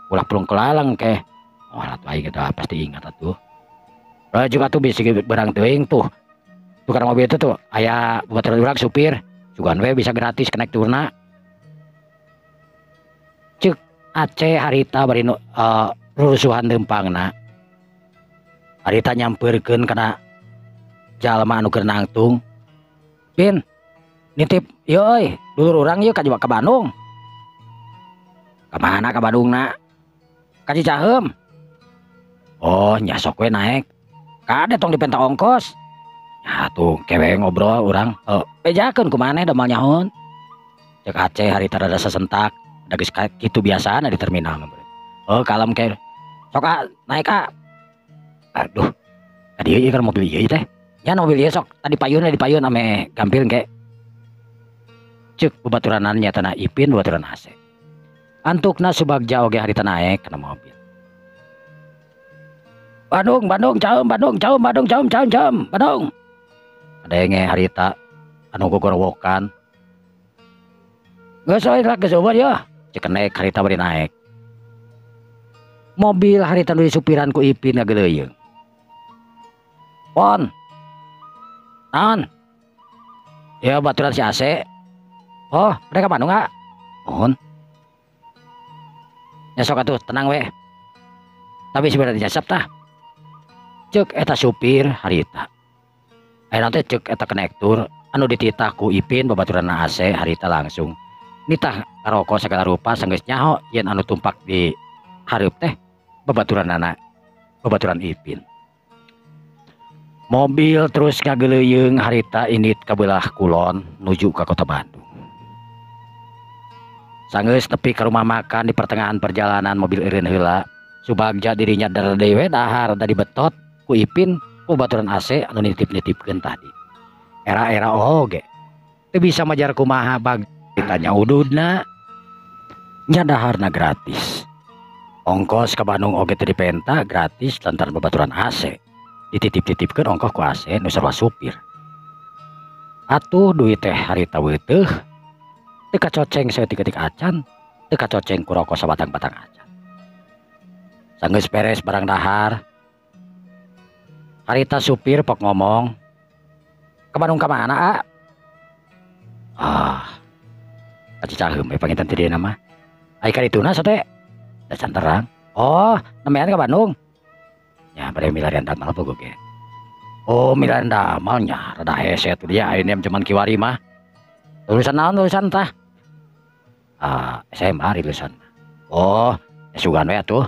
Ulah pulung kelalang keh. Wah, atuh aing eta pasti ingat atuh. Juga tuh bisi berang teuing tuh. Tukar mobil itu tuh aya babaturan urang supir. Sugan we bisa gratis kenaik turna. Cek Aceh harita bari rurusuhan leumpangna. Harita nyampeurkeun kana jalma anu keur nangtung. Pin, nitip ieu euy, dulur urang ieu ka Bandung. Ka mana ka Bandungna? Ka Cicaheum. Oh, nya sok we naek. Kade tong dipenta ongkos. Ya tuh kewe ngobrol urang. Bejakeun ku maneh da moal nyahoan. Cek Aceh harita rada sesentak. Da geus kitu biasana di terminal. Oh, kalem ke. Sok ah, naik ah. Aduh. Tadi ieu kan mobil ieu teh. Nya mobil ieu sok tadi payun di payun ame gampil ke. Cek babaturanna nyatana Ipin babaturan Aceh. Antukna Subagja oge harita naek kana mobil. Bandung, Bandung, Caum, Bandung, Caum, Bandung, Caum, Caum, Caum, Bandung. Adenge harita anu gogorowokan. Geus euy lah geus eueuh yeuh. Cek naek harita bari naek. Mobil harita nu disupiran ku Ipin ngageleuyeung. Pon. Naon? Ya baturan si Ase. Oh, mereka Bandung ah. Mohon. Ya sok atuh tenang we. Tapi sebenarnya jasap tah. Cek eta supir harita. Ayeuna teh cek eta konektur anu dititah ku Ipin babaturan Ase harita langsung nitah rokok segala rupa sanggeus nyaho yen anu tumpak di hareup teh babaturanana babaturan Ipin. Mobil terus ngageleuyeung harita indit ka beulah kulon nuju ka kota Bandung. Sanggeus nepi ka rumah makan di pertengahan perjalanan mobil eureun heula. Subagja dirinya dewe dahar da dibetot ku Ipin ku baturan AC anu nitip-nitipkeun tadi. Era-era oge teu bisa majar kumaha bag ditanya ududna nya daharna gratis. Ongkos ka Bandung oge teu dipenta gratis lantaran babaturan AC. Dititip-titipkeun ongkoh ku AC nu sarua supir. Atuh duit teh harita weuteuh teu kacoceng saeutik-eutik acan, teu kacoceng ku rokok sabatang-batang acan. Sanggeus beres barang dahar, harita supir pok ngomong, ke Bandung ka mana, a? Ah, ka Cicaheum we panginten teh dieuna mah. Ai ka dituna sate? Da can terang. Oh, nembean ka Bandung. Ya, bade milarian damal pogo ge. Oh, milarian damal nya rada hese tuh dia ayeuna cuman kiwari mah. Lulusan naon lulusan tah? Ah, SMA lulusan. Oh, ya sugan we atuh.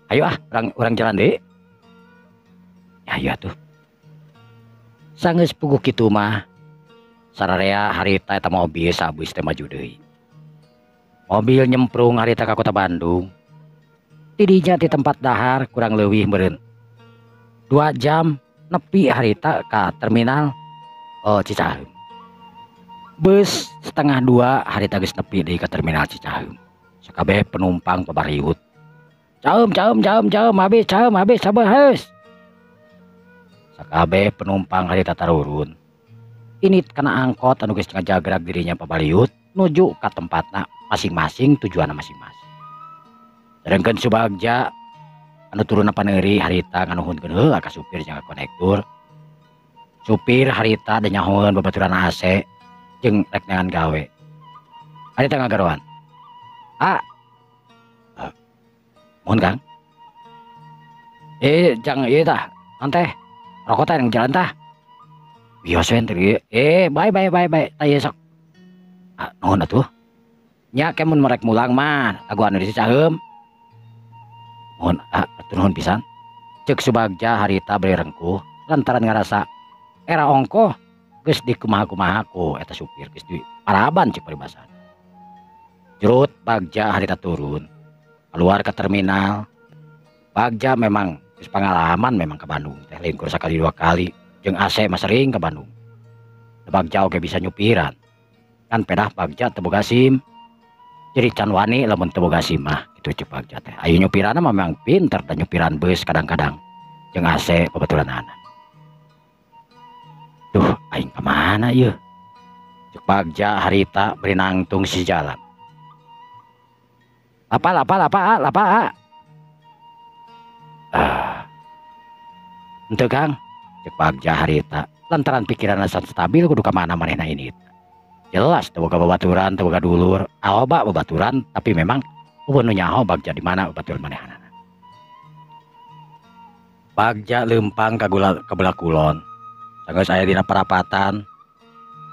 Ayo ah, urang jalan deui. Ya ayo atuh. Sanggeus puguh kitu mah sararea harita eta mobil sabus teh maju deui. Mobil nyemprung harita ka kota Bandung. Tidinya di tempat dahar kurang leuwih meureun 2 jam nepi harita ka terminal Cicaheum. Bus 1:30 harita geus nepi deui ka terminal Cicaheum. Sakabeh penumpang pabariut. Caheum, caheum, caheum, caheum, habis, caheum, habis, sabar, habis. Sakabeh penumpang harita tarurun. Ini kana angkot anu geus ngajagrak dirinya pabaliut nuju ka tempatna masing-masing tujuanna masing-masing. Sedangkan Subagja anu turunna paneuri harita nganuhunkeun heula ka supir jeung ka konektur. Supir harita da nyahoeun babaturan AC jeung rek neangan gawe. Harita ngagaroan. A. Mohon Kang. Jang ieu tah, naon teh? Rokok teh yang jalan tah. Bios we teh ieu. Bye bye bye bye. Tah ieu sok. Ah, nuhun atuh. Nya ke mun merek mulang mah, aguan di Cicaheum. Mohon atur nuhun pisan. Cek Subagja harita bari rengkuh lantaran ngarasa era ongkoh geus dikumaha-kumaha ku eta supir geus di paraban cek paribasan. Jurut Bagja harita turun keluar ke terminal. Bagja memang geus pengalaman memang ke Bandung teh lain kur sakali dua kali jeung AC mah sering ke Bandung. Bagja oge bisa nyupiran. Kan pedah Bagja teu boga SIM. Jadi can wani lamun teu boga SIM mah kitu cek Bagja teh. Ayo nyupiranna mah memang pinter da nyupiran bus kadang-kadang jeung AC babaturanana. Duh, aing ka mana ieu? Cek Bagja harita bari nangtung si jalan. Apa lapa lapa lapa. Ah. Henteu Kang, cek Bagja harita lantaran pikiranna stabil kudu ka mana manehna ini. Jelas teu boga babaturan, teu boga dulur, aloba babaturan tapi memang eueuh nu nyaho Bagja di mana babaturan manehna. Bagja leumpang ka belah kulon. Sanggeus aya dina parapatan,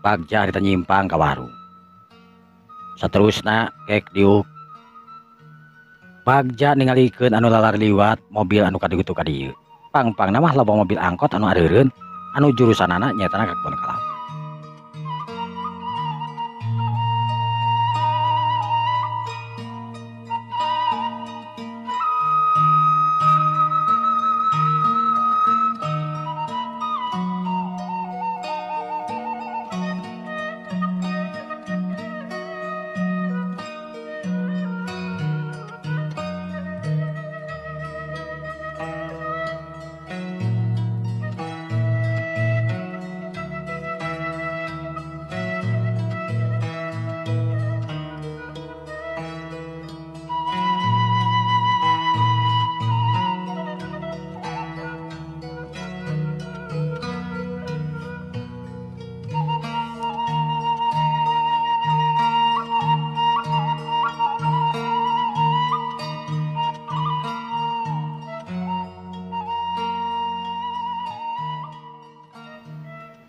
Bagja harita nyimpang ka warung. Saterusna kek diuk. Bagja ningalikeun anu lalar liwat mobil anu kaditu ka dieu. Pang-pangna mah loba mobil angkot anu areureun anu jurusanana nyaetana ka Kebon Kalapa.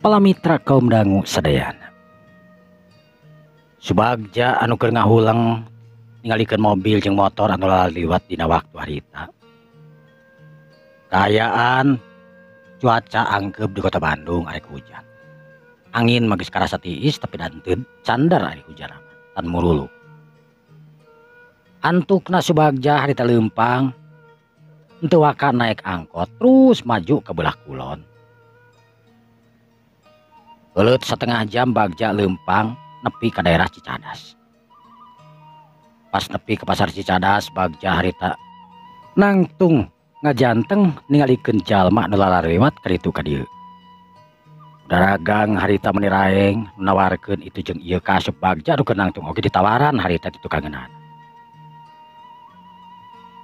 Palamitra kaum dangu sadayana. Subagja anu keur ngahuleng ningalikeun mobil jeung motor anu laliwat dina waktu harita. Kaayaan cuaca angkeup di kota Bandung arek hujan. Angin mah geus karasa tiis tapi da henteu candar ari hujan tan murulu. Antukna Subagja harita leumpang henteu waka naik angkot terus maju ke belah kulon. Leuleut setengah jam Bagja leumpang nepi ka daerah Cicadas. Pas nepi ke pasar Cicadas Bagja harita nangtung ngajanteng ningalikeun jalma nu lalarewat ka ditu ka dieu. Daragang harita meuni raeng nawarkeun itu jeung ieu ka asup Bagja nu keur nangtung oge ditawaran harita di tukangeunana.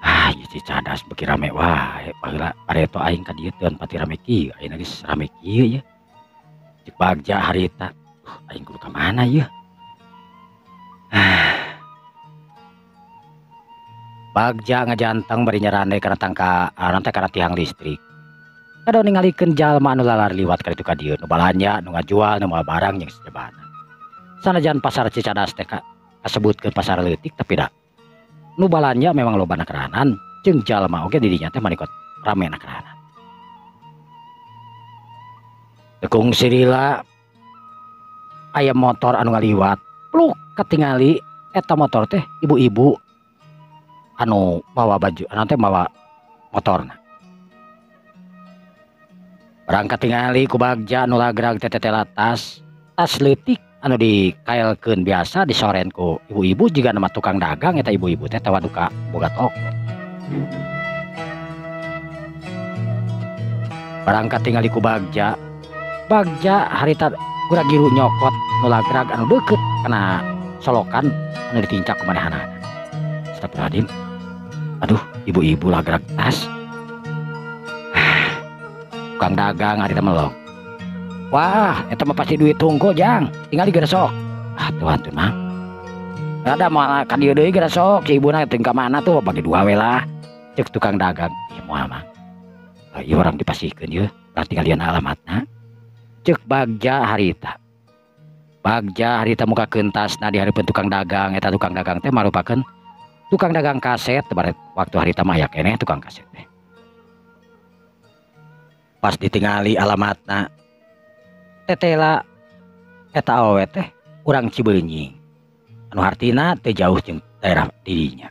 Ah, ieu Cicadas beuki rame wae baheula bareto aing ka dieu teu pati rame kieu, ayeuna geus rame kieu ye. Cek Bagja harita, aing kudu ka mana ieu? Bagja ngajanteng bari nyarande kana tangka anu teh kana tiang listrik. Kado ningalikeun jalma anu lalar liwat ka ditu ka dieu, nu balanja, nu ngajual, nu mawa barang jeung sajabana. Sanajan pasar Cicadas teh kasebutkeun pasar leutik tapi da nu balanja memang loba nakeranan jeung jalma oge di dinya teh manikot rame nakeranan. Tekung sirila aya motor anu ngaliwat, pluk katingali eta motor teh ibu-ibu anu mawa baju, anu teh mawa motorna. Barang katingali ku Bagja anu lagrag teh tetela tas, tas leutik anu dikaelkeun biasa disoren ku ibu-ibu jiga nama tukang dagang eta ibu-ibu teh tawa duka boga toko. Barang katingali ku Bagja, Bagja harita gura-giru nyokot nu lagrag anu deukeut kana solokan anu ditincak ku manehanana. Astagfirullahaladzim. Aduh, ibu-ibu lagrag tas. Tukang dagang harita melong. Wah, eta mah pasti duit tungkul jang. Tinggal digeresok. Ah, tuh atuh mah. Rada moal ka dieu deui geresok, si ibuna teu ka mana tuh bagi dua we lah. Cek tukang dagang, ieu moal mah. Ieu urang dipasihkeun ieu, urang tinggalian alamatna. Cek Bagja harita. Bagja harita mukakeun tasna di hareupeun tukang dagang, eta tukang dagang teh marupakeun Tukang dagang kaset waktu harita mah aya keneh tukang kaset teh. Pas ditingali alamatna tetela eta awewe teh urang Cibenying. Anu hartina teu jauh jeung daerah dirinya.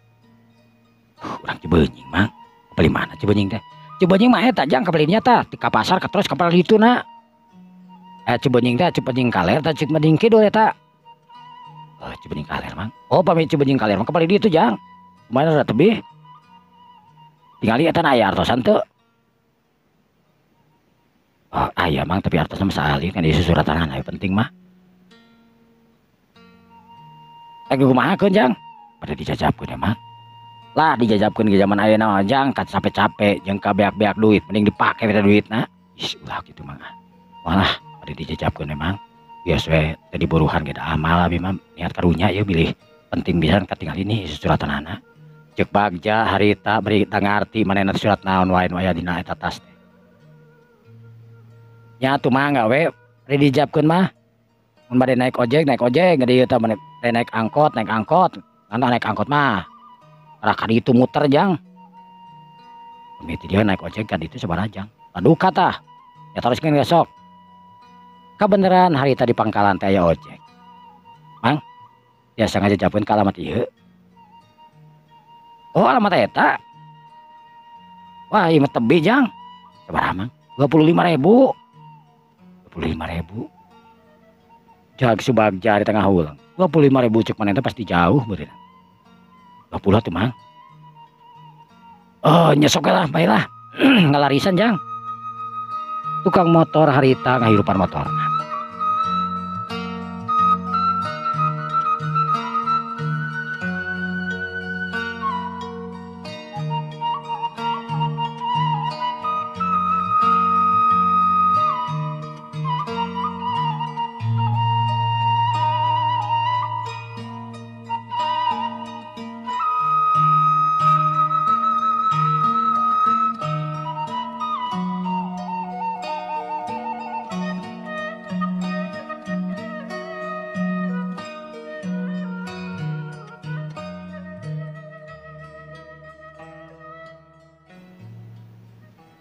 Urang Cibenying mah beli mana Cibenying teh? Cibenying mah eta jang kabelinya tah ka pasar ka terus ka ditu na. Cibenying teh Cibenying kaler tah Cibenying kidul eta. Oh, Cibenying kaler mang. Oh pami Cibenying kaler mah ka ditu jang. Mana rada tebih. Tingali eta aya artosan teu? Oh, aya mang tapi artosna mah saali kan diisi suratan aya penting mah. Kumaha keun jang? Pada dijajabkeun emang. Lah dijajabkeun ke zaman ayeuna mah jang ka capek-capek jeung ka beak-beak duit mending dipake eta duitna. Ih ulah kitu mah. Malah pada dijajabkeun emang. Bias we teu diburuhan ge da amal abi mah niat karunya ieu bilih penting pisan katingali nih suratanana. Ceuk Bagja harita bari teu ngarti manehna surat naon wae nu aya dina eta tas teh. Nya atuh mangga we bari dijabkeun mah. Mun bade naik ojek gede ieu teh bade naik angkot, Ngan naik angkot mah arah ka ditu muter jang. Mimiti dia naik ojek ka ditu sabaraha jang. Paduka tah. Ya teruskeun ge sok. Kabeneran harita di pangkalan teh aya ojek. Mang, biasa ngajajabkeun ka alamat ieu. Oh alamat eta. Wah ieu mah tebih jang. Sabaraha mang? 25.000. 25.000. Jag Subagja di tengah ulang. 25.000 cek maneh teh pasti jauh meureun. 20 atuh mang. Oh nyesok lah bae lah. Ngalarisan jang. Tukang motor harita ngahirupan motorna.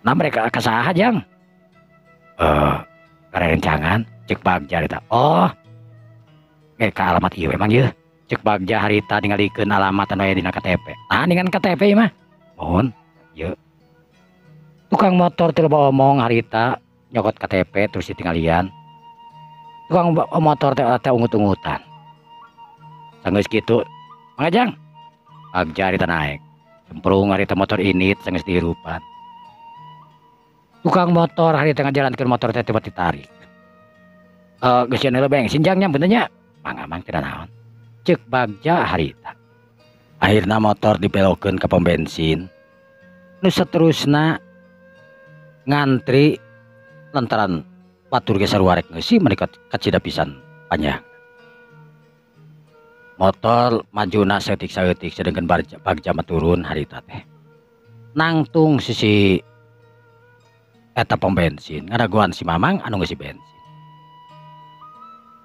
Nah mereka kasaha jang? Karencangan cek Bagja harita. Oh, ka alamat ieu emang ieu. Cek Bagja harita ningalikeun alamat anu aya dina KTP. Nah ningan KTP ieu mah. Mohon ieu. Tukang motor teu loba omong harita nyokot KTP terus ditinggalian. Tukang motor teh ungut-ungutan. Sanggeus kitu, mangga jang. Bagja harita naik. Cemprung harita motor ini sanggeus dihirupan. Tukang motor hari tengah jalankeun motor teh tiba ditarik. Geus cenah bensin jang nya bener nya. Mangga mang teu naon. Ceuk Bagja harita. Akhirna motor dibelokeun ka pom bensin. Nu saterusna ngantri lantaran batur ge sarua rek ngeusi meuni kacida pisan panjang. Motor majuna saeutik-saeutik sedengkeun Bagja mah turun harita teh. Nangtung sisi eta pom bensin ngadagoan si Mamang anu ngeusi bensin.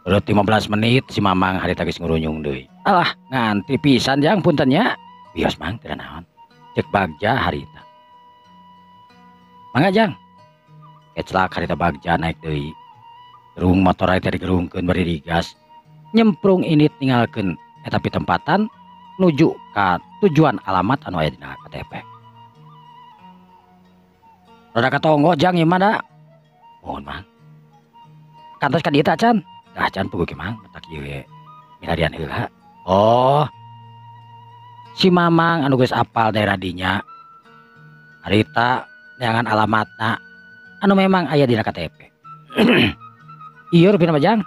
Urut 15 menit si Mamang harita geus ngurunyung deui. Alah ngantri pisan jang punten nya. Wios mang teu naon. Ceuk Bagja harita. Mangga jang. Keclak harita Bagja naik deui. Gerung motor harita digerungkeun bari digas. Nyemprung init ninggalkeun eta pitempatan nuju ka tujuan alamat anu aya dina KTP. Rada katonggo jang ieu mah da. Mohon mang. Kantos ka dieu teh acan. Tah acan puguh ge mang matak ieu we. Milarian heula. Oh. Si Mamang anu geus apal daerah dinya. Harita neangan alamatna anu memang aya dina KTP. Ieu rupina mah jang.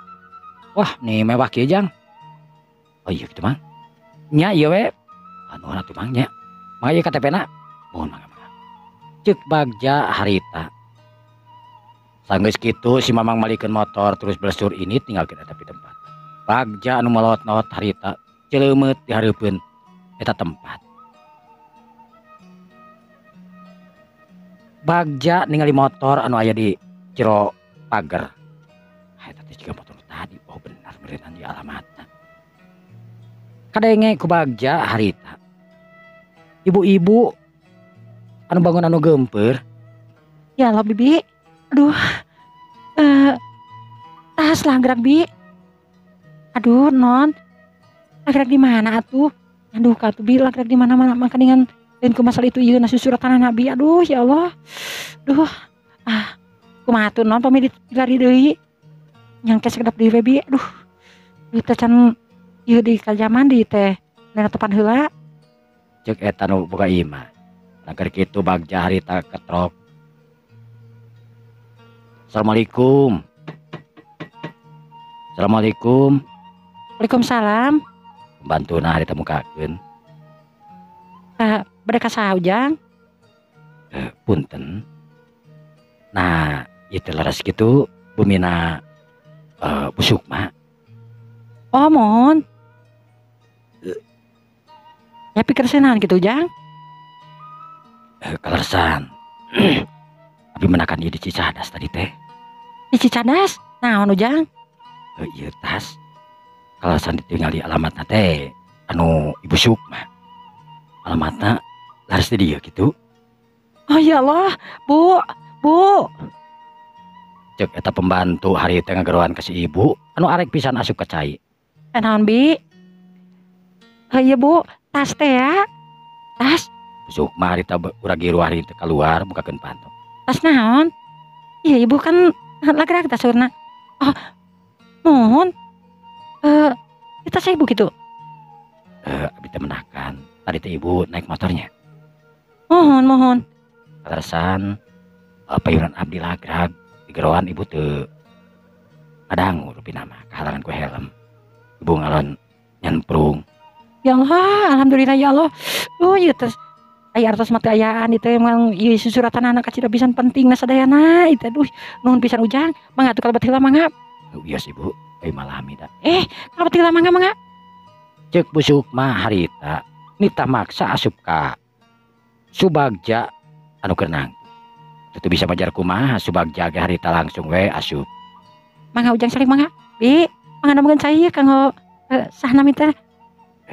Wah, nih mewah kieu jang. Oh iya kitu mang. Nya ieu we. Anu atuh mang nya. Mangga ieu KTP-na. Mohon mangga. Ceuk Bagja harita. Sanggeus kitu si Mamang malikeun motor terus blesur ini tinggalkeun eta tempat. Bagja anu melot-melot harita ceuleumeup di hareupeun eta tempat. Bagja ningali motor anu aya di jero pager. Eta teh jiga motor tadi. Oh benar meureun di alamatna. Kadenge ku Bagja harita. Ibu-ibu anu bangun anu geumpeur. Ya Allah bibi. Aduh. Tas langgrang bi. Aduh non. Langgrang di mana atuh? Aduh katuh bi langgrang di mana-mana maka dengan lain ku masalah itu ieu na susuratan nabi. Aduh ya Allah. Duh. Ah, kumaha atuh non pamit dilari deui. Nyangke sekedap deui we bi. Aduh. Ieu teh can ieu di kajaman di teh netepan heula. Cek eta nu boga imah. Langgar kitu bagja harita ketrok. Assalamualaikum. Assalamualaikum. Waalaikumsalam. Pembantuna harita mukakeun. Bade ka saha Ujang? Punten. Nah, ieu teh leres kitu bumina Bu Sukma. Oh, mohon. Ya pikir senahan gitu Ujang. Kaleresan. Abi menakan ieu di Cicadas tadi teh. Di Cicadas? Naon Ujang? Ieu tas. Kaleresan ditinggali alamatna teh anu Ibu Sukma. Alamatna laras di dieu kitu. Oh ya Allah, Bu, Bu. Cek eta pembantu hari teh ngageroan ka si ibu anu arek pisan asup ka cai. Naon bi? Iya Bu, tas teh ya. Tas. Bu Sukma harita urang giru hari teh keluar bukakeun panto. Tas naon? Iya ibu kan lagrak tas urna. Oh, mohon. Tas ibu gitu. Abi teh menakan. Tadi teh ibu naik motornya. Mohon, mohon. Kaleresan payunan abdi lagrag di geroan ibu teu ngadangu rupina mah kahalangan ku helm. Ibu ngalon nyemprung. Ya Allah, alhamdulillah ya Allah. Oh ieu teh aya artos mah teu ayaan ieu teh emang ieu susuratan anak kacida pisan pentingna sadayana ieu teh. Duh, nuhun pisan Ujang. Mangga atuh kalebet heula mangga. Wios ibu, euy malami da. Kalebet heula mangga mangga. Cek Bu Sukma harita nita maksa asup ka Subagja anu keur nangtung. Teu bisa majar kumaha Subagja ge harita langsung we asup. Mangga Ujang salik mangga. Bi, mangga nemukeun cai kanggo sahna mi teh.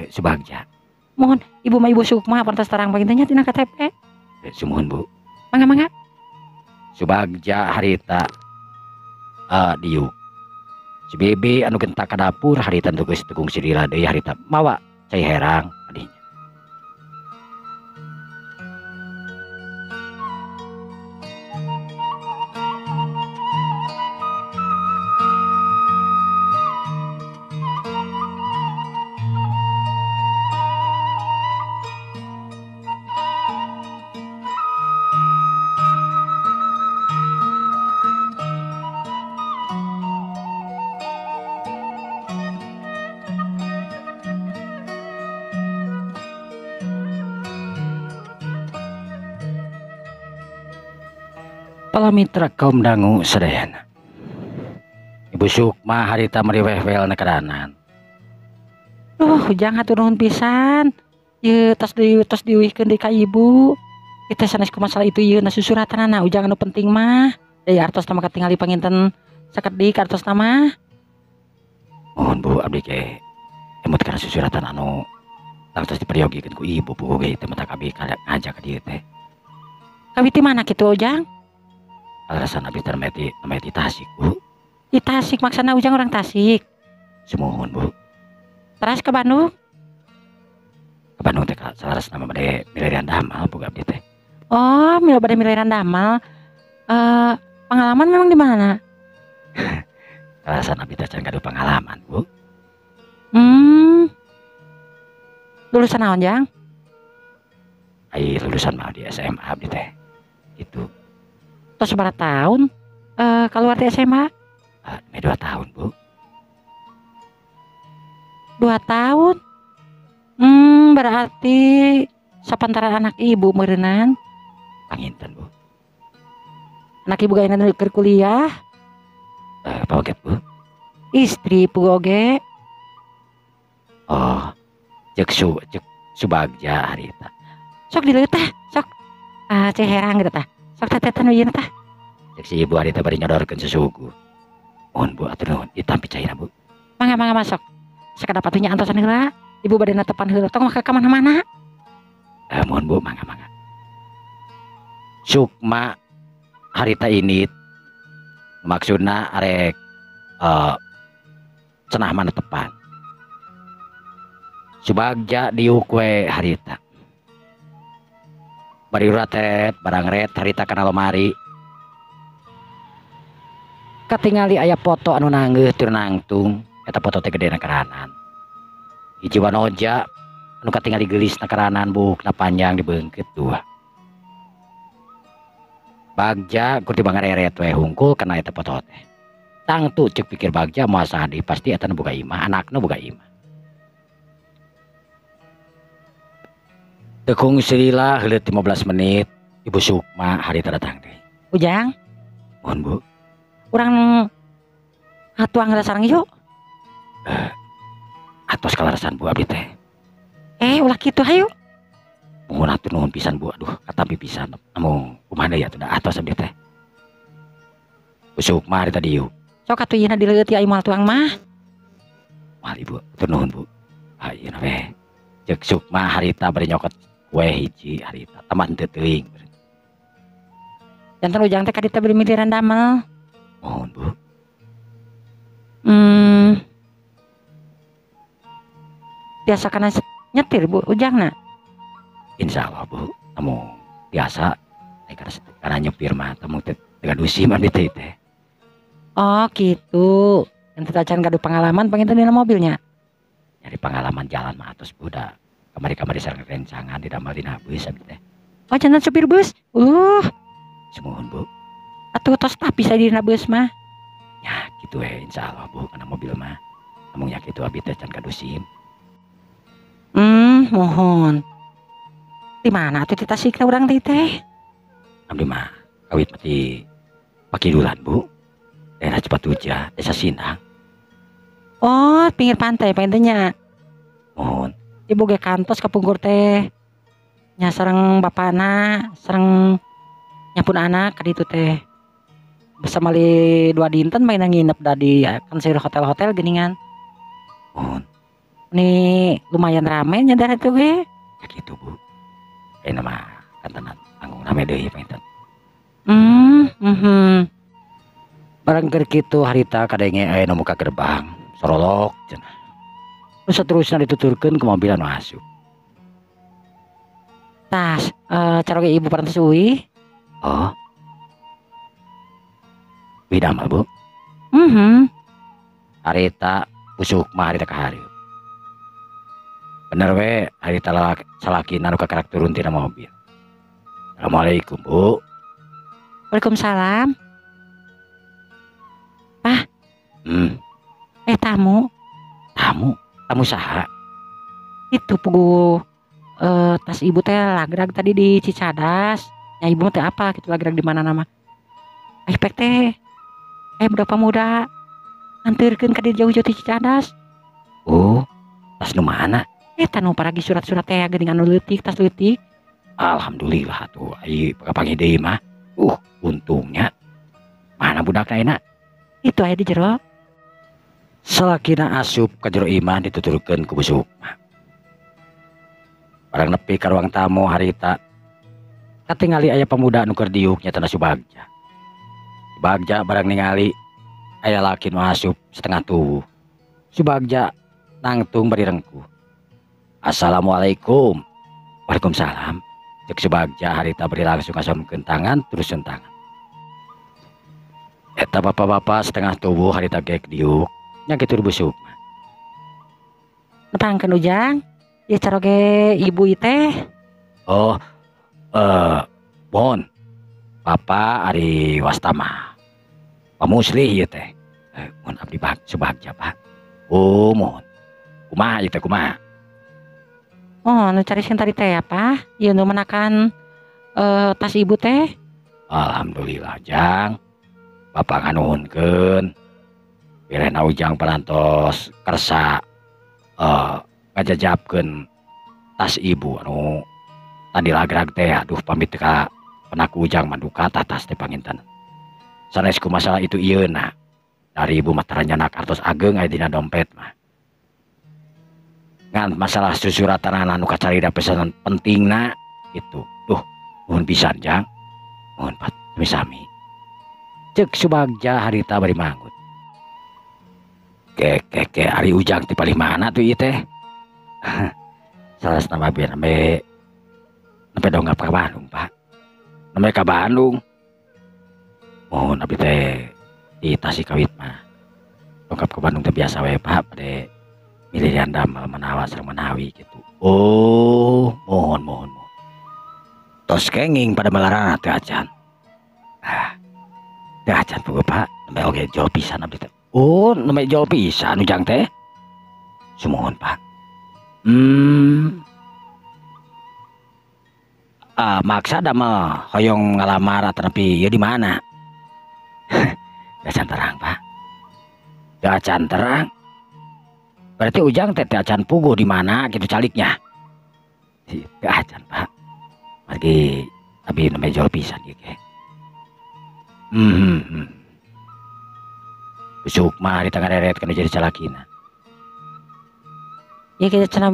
Subagja. Mohon ibu mah Ibu Sukma pantas terang panginten nya tina KTP. Sumuhun Bu. Mangga mangga. Subagja harita diuk. Si Bibi anu gentak ka dapur harita teu geus teu kungsi lila deui harita mawa cai herang adinya. Mitra kaum dangu sadayana. Ibu Sukma harita meriweh-wel nekeranan. Duh, Ujang hatur nuhun pisan. Ieu tos diuihkeun deui ka ibu. Ieu teh sanes ku masalah itu ieu na susuratanana Ujang anu penting mah. Deui artos mah katingali panginten sakedik artosna mah. Mohon Bu, abdi ge emut kana susuratan anu tangtos diperyogikeun ku ibu Bu ge teh matak abdi ngajak ka dieu teh. Kawiti mana kitu Ujang? Alasan abdi teh meti Tasik, Bu. Di Tasik maksana Ujang orang Tasik. Sumuhun, Bu. Terus ke Bandung? Ke Bandung teh salaras nama bade milarian damal Bu abdi teh. Oh, bade milarian damal. Pengalaman memang di mana? Alasan abdi teh can gaduh pengalaman, Bu. Lulusan naon, Jang? Ai lulusan mah di SMA abdi teh. Itu. Terus berapa tahun keluar di SMA? 2 tahun, Bu. 2 tahun? Berarti sapantaran anak ibu meureunan. Panginten, Bu. Anak ibu gak enak keur kuliah? Pawaget, Bu. Istri bu oge. Oh, cek Subagja harita. Sok dileut tah, sok. Ah, cek herang gitu tah. Sok tetetan ieu tah. Cek si ibu harita bari nyodorkeun susugu. Mohon Bu, atur nuhun, ditampi cairna Bu. Mangga mangga masuk. Sakedap atuh nya antosan heula. Ibu bade netepan heula tong maka ka mana-mana. Mohon Bu, mangga-mangga. Sukma harita ini maksudna arek cenah mana tepan. Subagja diuk we harita. Bari uratet barang ret harita kana lomari. Katingali aya foto anu nanggeuh tur nangtung, eta foto teh gede na karanan. Hiji wanoja anu katingali geulis na karanan buukna panjang dibeungkeut dua. Bagja kur dibangareret we hungkul kana eta foto teh. Tangtu ceuk pikir Bagja moal sadi pasti eta nu boga imah, anakna boga imah. Tekung silila heuleut 15 menit Ibu Sukma harita datang deui. Ujang. Mohon Bu. Urang atuang heula sareng yuk. Atos kalarasan Bu abdi teh. Ulah kitu hayu. Mohon atuh nuhun pisan Bu, aduh katampi pisan. Amung kumaha deui atuh da atos abdi teh. Bu Sukma harita diuk. Sok atuh yeuna dileueut ya moal tuang mah. Moal Ibu, atuh nuhun Bu. Ha ieu we. Ceuk Sukma harita bari nyokot kue hiji harita taman teu teuing. Janten Ujang teh ka ditu bari miliran damel. Mohon Bu. Biasa kana nyetir Bu Ujangna. Insyaallah Bu, kamu biasa karena nyepir mah temu teh gaduh SIM abdi teh teh. Oh gitu. Ente tacan gaduh pengalaman panginten dina mobilnya. Nyari pengalaman jalan mah atos Bu da kamari-kamari sareng rencangan di damel dina bus abdi teh. Oh janten supir bus. Sumuhun Bu. Atuh tos tapi saya dina bus mah. Ya gitu we insyaallah Bu kana mobil mah. Namun ya kitu abdi teh can gaduh SIM. Mohon. Di mana atuh di Tasikna urang teh teh? Abdi mah kawit mah di Pakidulan Bu. Daerah Cipatujah, Desa Sindang. Oh, pinggir pantai pantainya. Mohon. Ibu ge kantos kapungkur teh. Nya sareng bapana, sareng nyapun anak ka ditu teh. Bisa mali 2 dinten main nginep da di kan seueur hotel-hotel geuningan. Mohon. Nih lumayan rame nya daerah itu ge. Ya gitu Bu. Ayeuna mah kantenan anggung rame deui panginten. Barang keur kitu harita kadenge aya nu muka gerbang, sorolok cenah. Nu saterusna dituturkeun ku mobil anu asup. Tas, caroge ibu parantos uih. Oh. Uih damel Bu. Harita Bu Sukma harita ka hareup. Bener we harita salakina nu kakarak turun tina mobil. Assalamualaikum Bu. Waalaikumsalam. Pah. Tamu. Tamu? Tamu saha? Itu pugu tas ibu teh lagrag tadi di Cicadas. Ya ibu teh apa gitu lagrag di mana nama? Efek teh. Budak pemuda anterkeun ka dieu jauh-jauh ti Cicadas. Oh, tas nu mana? Tanu paragi surat-surat teh geuning anu leutik, tas leutik. Alhamdulillah atuh ai kapanggih deui mah. Untungnya. Mana budakna enak? Itu aya di jero. Salakina asup ka jero imah dituturkeun ku Bu Sukma. Barang nepi ka ruang tamu harita katingali aya pemuda anu keur diuk nyatana Subagja. Subagja barang ningali aya laki nu asup setengah tubuh. Subagja nangtung bari rengkuh. Assalamualaikum. Waalaikumsalam. Cek Subagja harita bari langsung ngasomkeun tangan terus tangan. Eta bapak-bapak setengah tubuh harita gek diuk nya kitu Bu Sukma. Nepangkeun Ujang, ieu caroge ibu teh. Oh, mohon. Bapak ari wastama. Pamuslih ieu teh. Mohon abdi Subagja, Pak. Oh, mohon. Kumaha ieu teh kumaha? Oh, nu carisin tadi teh apa? Ieu nu menakan tas ibu teh. Alhamdulillah, Jang. Bapak nganuhunkeun. Birena Ujang parantos kersa ngajajapkeun tas ibu anu tadi lagrag teh. Aduh pamit ka penaku Ujang manduka tas teh panginten. Sanes ku masalah itu ieu na. Dari ibu mah taranyanak artos ageng aya dina dompet mah. Ngan masalah susuratan anu kacarida pesanan pentingna gitu. Duh, nuhun pisan Jang. Nuhun Pak, sami-sami. Cek Subagja harita bari manggut. Ke ke ke ari Ujang ti palih mana tuh ieu teh? Salah nama biar nambe nambe dongkap ka Bandung, Pak. Nambe ka Bandung. Mohon abdi teh di Tasik kawit mah. Dongkap ke Bandung teh biasa we, Pak, bade milih damel manawa sareng manawi gitu. Oh, mohon mohon mohon. Tos kenging pada melarana teh acan. Ah, teh acan puguh, Pak. Nembe oge jol pisan abdi teh. Oh, nembe jol pisan Ujang teh. Sumuhun, Pak. Ah, maksa damel hoyong ngalamar tapi ya di mana? Teu acan terang, Pak. Teu acan terang. Berarti Ujang teh teu acan puguh di mana gitu caliknya. Teu acan, Pak. Margi abi nembe jol pisan ieu ge. Sukma di tengah reret kana jadi salakina. Ya kita cenah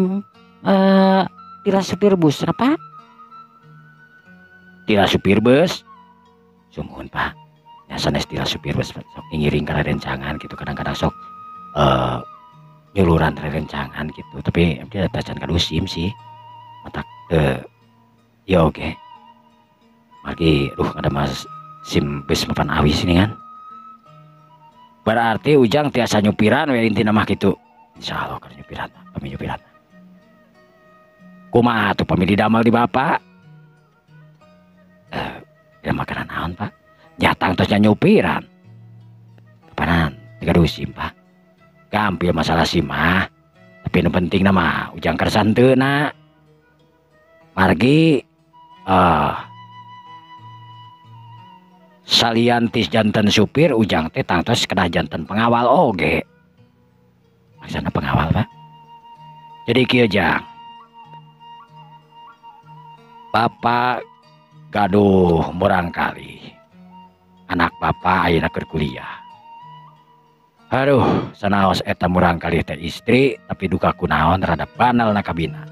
tila supir bus apa? Tila supir bus. Sumuhun, Pak. Ya sanes tila supir bus sok ngiring kana rencangan gitu, kadang-kadang sok nyuluran rencangan gitu, tapi abdi acan kadu SIM sih. Matak ya oke. Margi duh ada mas SIM bus mapan awis ini kan. Berarti Ujang tiasa nyupiran we intina mah gitu. Insyaallah keur nyupiran, pami nyupiran. Kumaha atuh pami didamel di bapak? Tidak makanan naon, Pak? Nyatang tosnya nyupiran. Kapanan tiga SIM, Pak. Gampil masalah SIM mah. Tapi nu penting nama Ujang kersa henteu na. Margi salian tis janten supir Ujang teh tangtos kedah janten pengawal oge. Maksana pengawal, Pak. Jadi kieu Jang. Bapak gaduh murangkali. Anak bapak ayeuna keur kuliah. Aduh, sanaos eta murangkali teh istri tapi duka kunaon terhadap banal na kabina.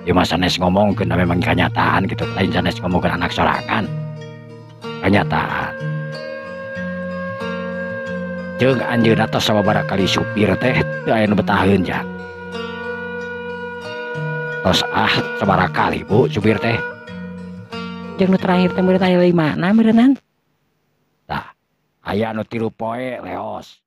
Ieu mah sanes ngomongkeun memang kenyataan gitu, lain sanes ngomongkeun anak sorangan. Kenyataan. Jeung anjeunna tos sababaraha kali supir teh teu aya nu betaheun Jang. Tos ah sabaraha kali Bu supir teh. Jeung nu terakhir teh meureun aya 5 na meureunnan. Tah, aya nu 3 poe leos.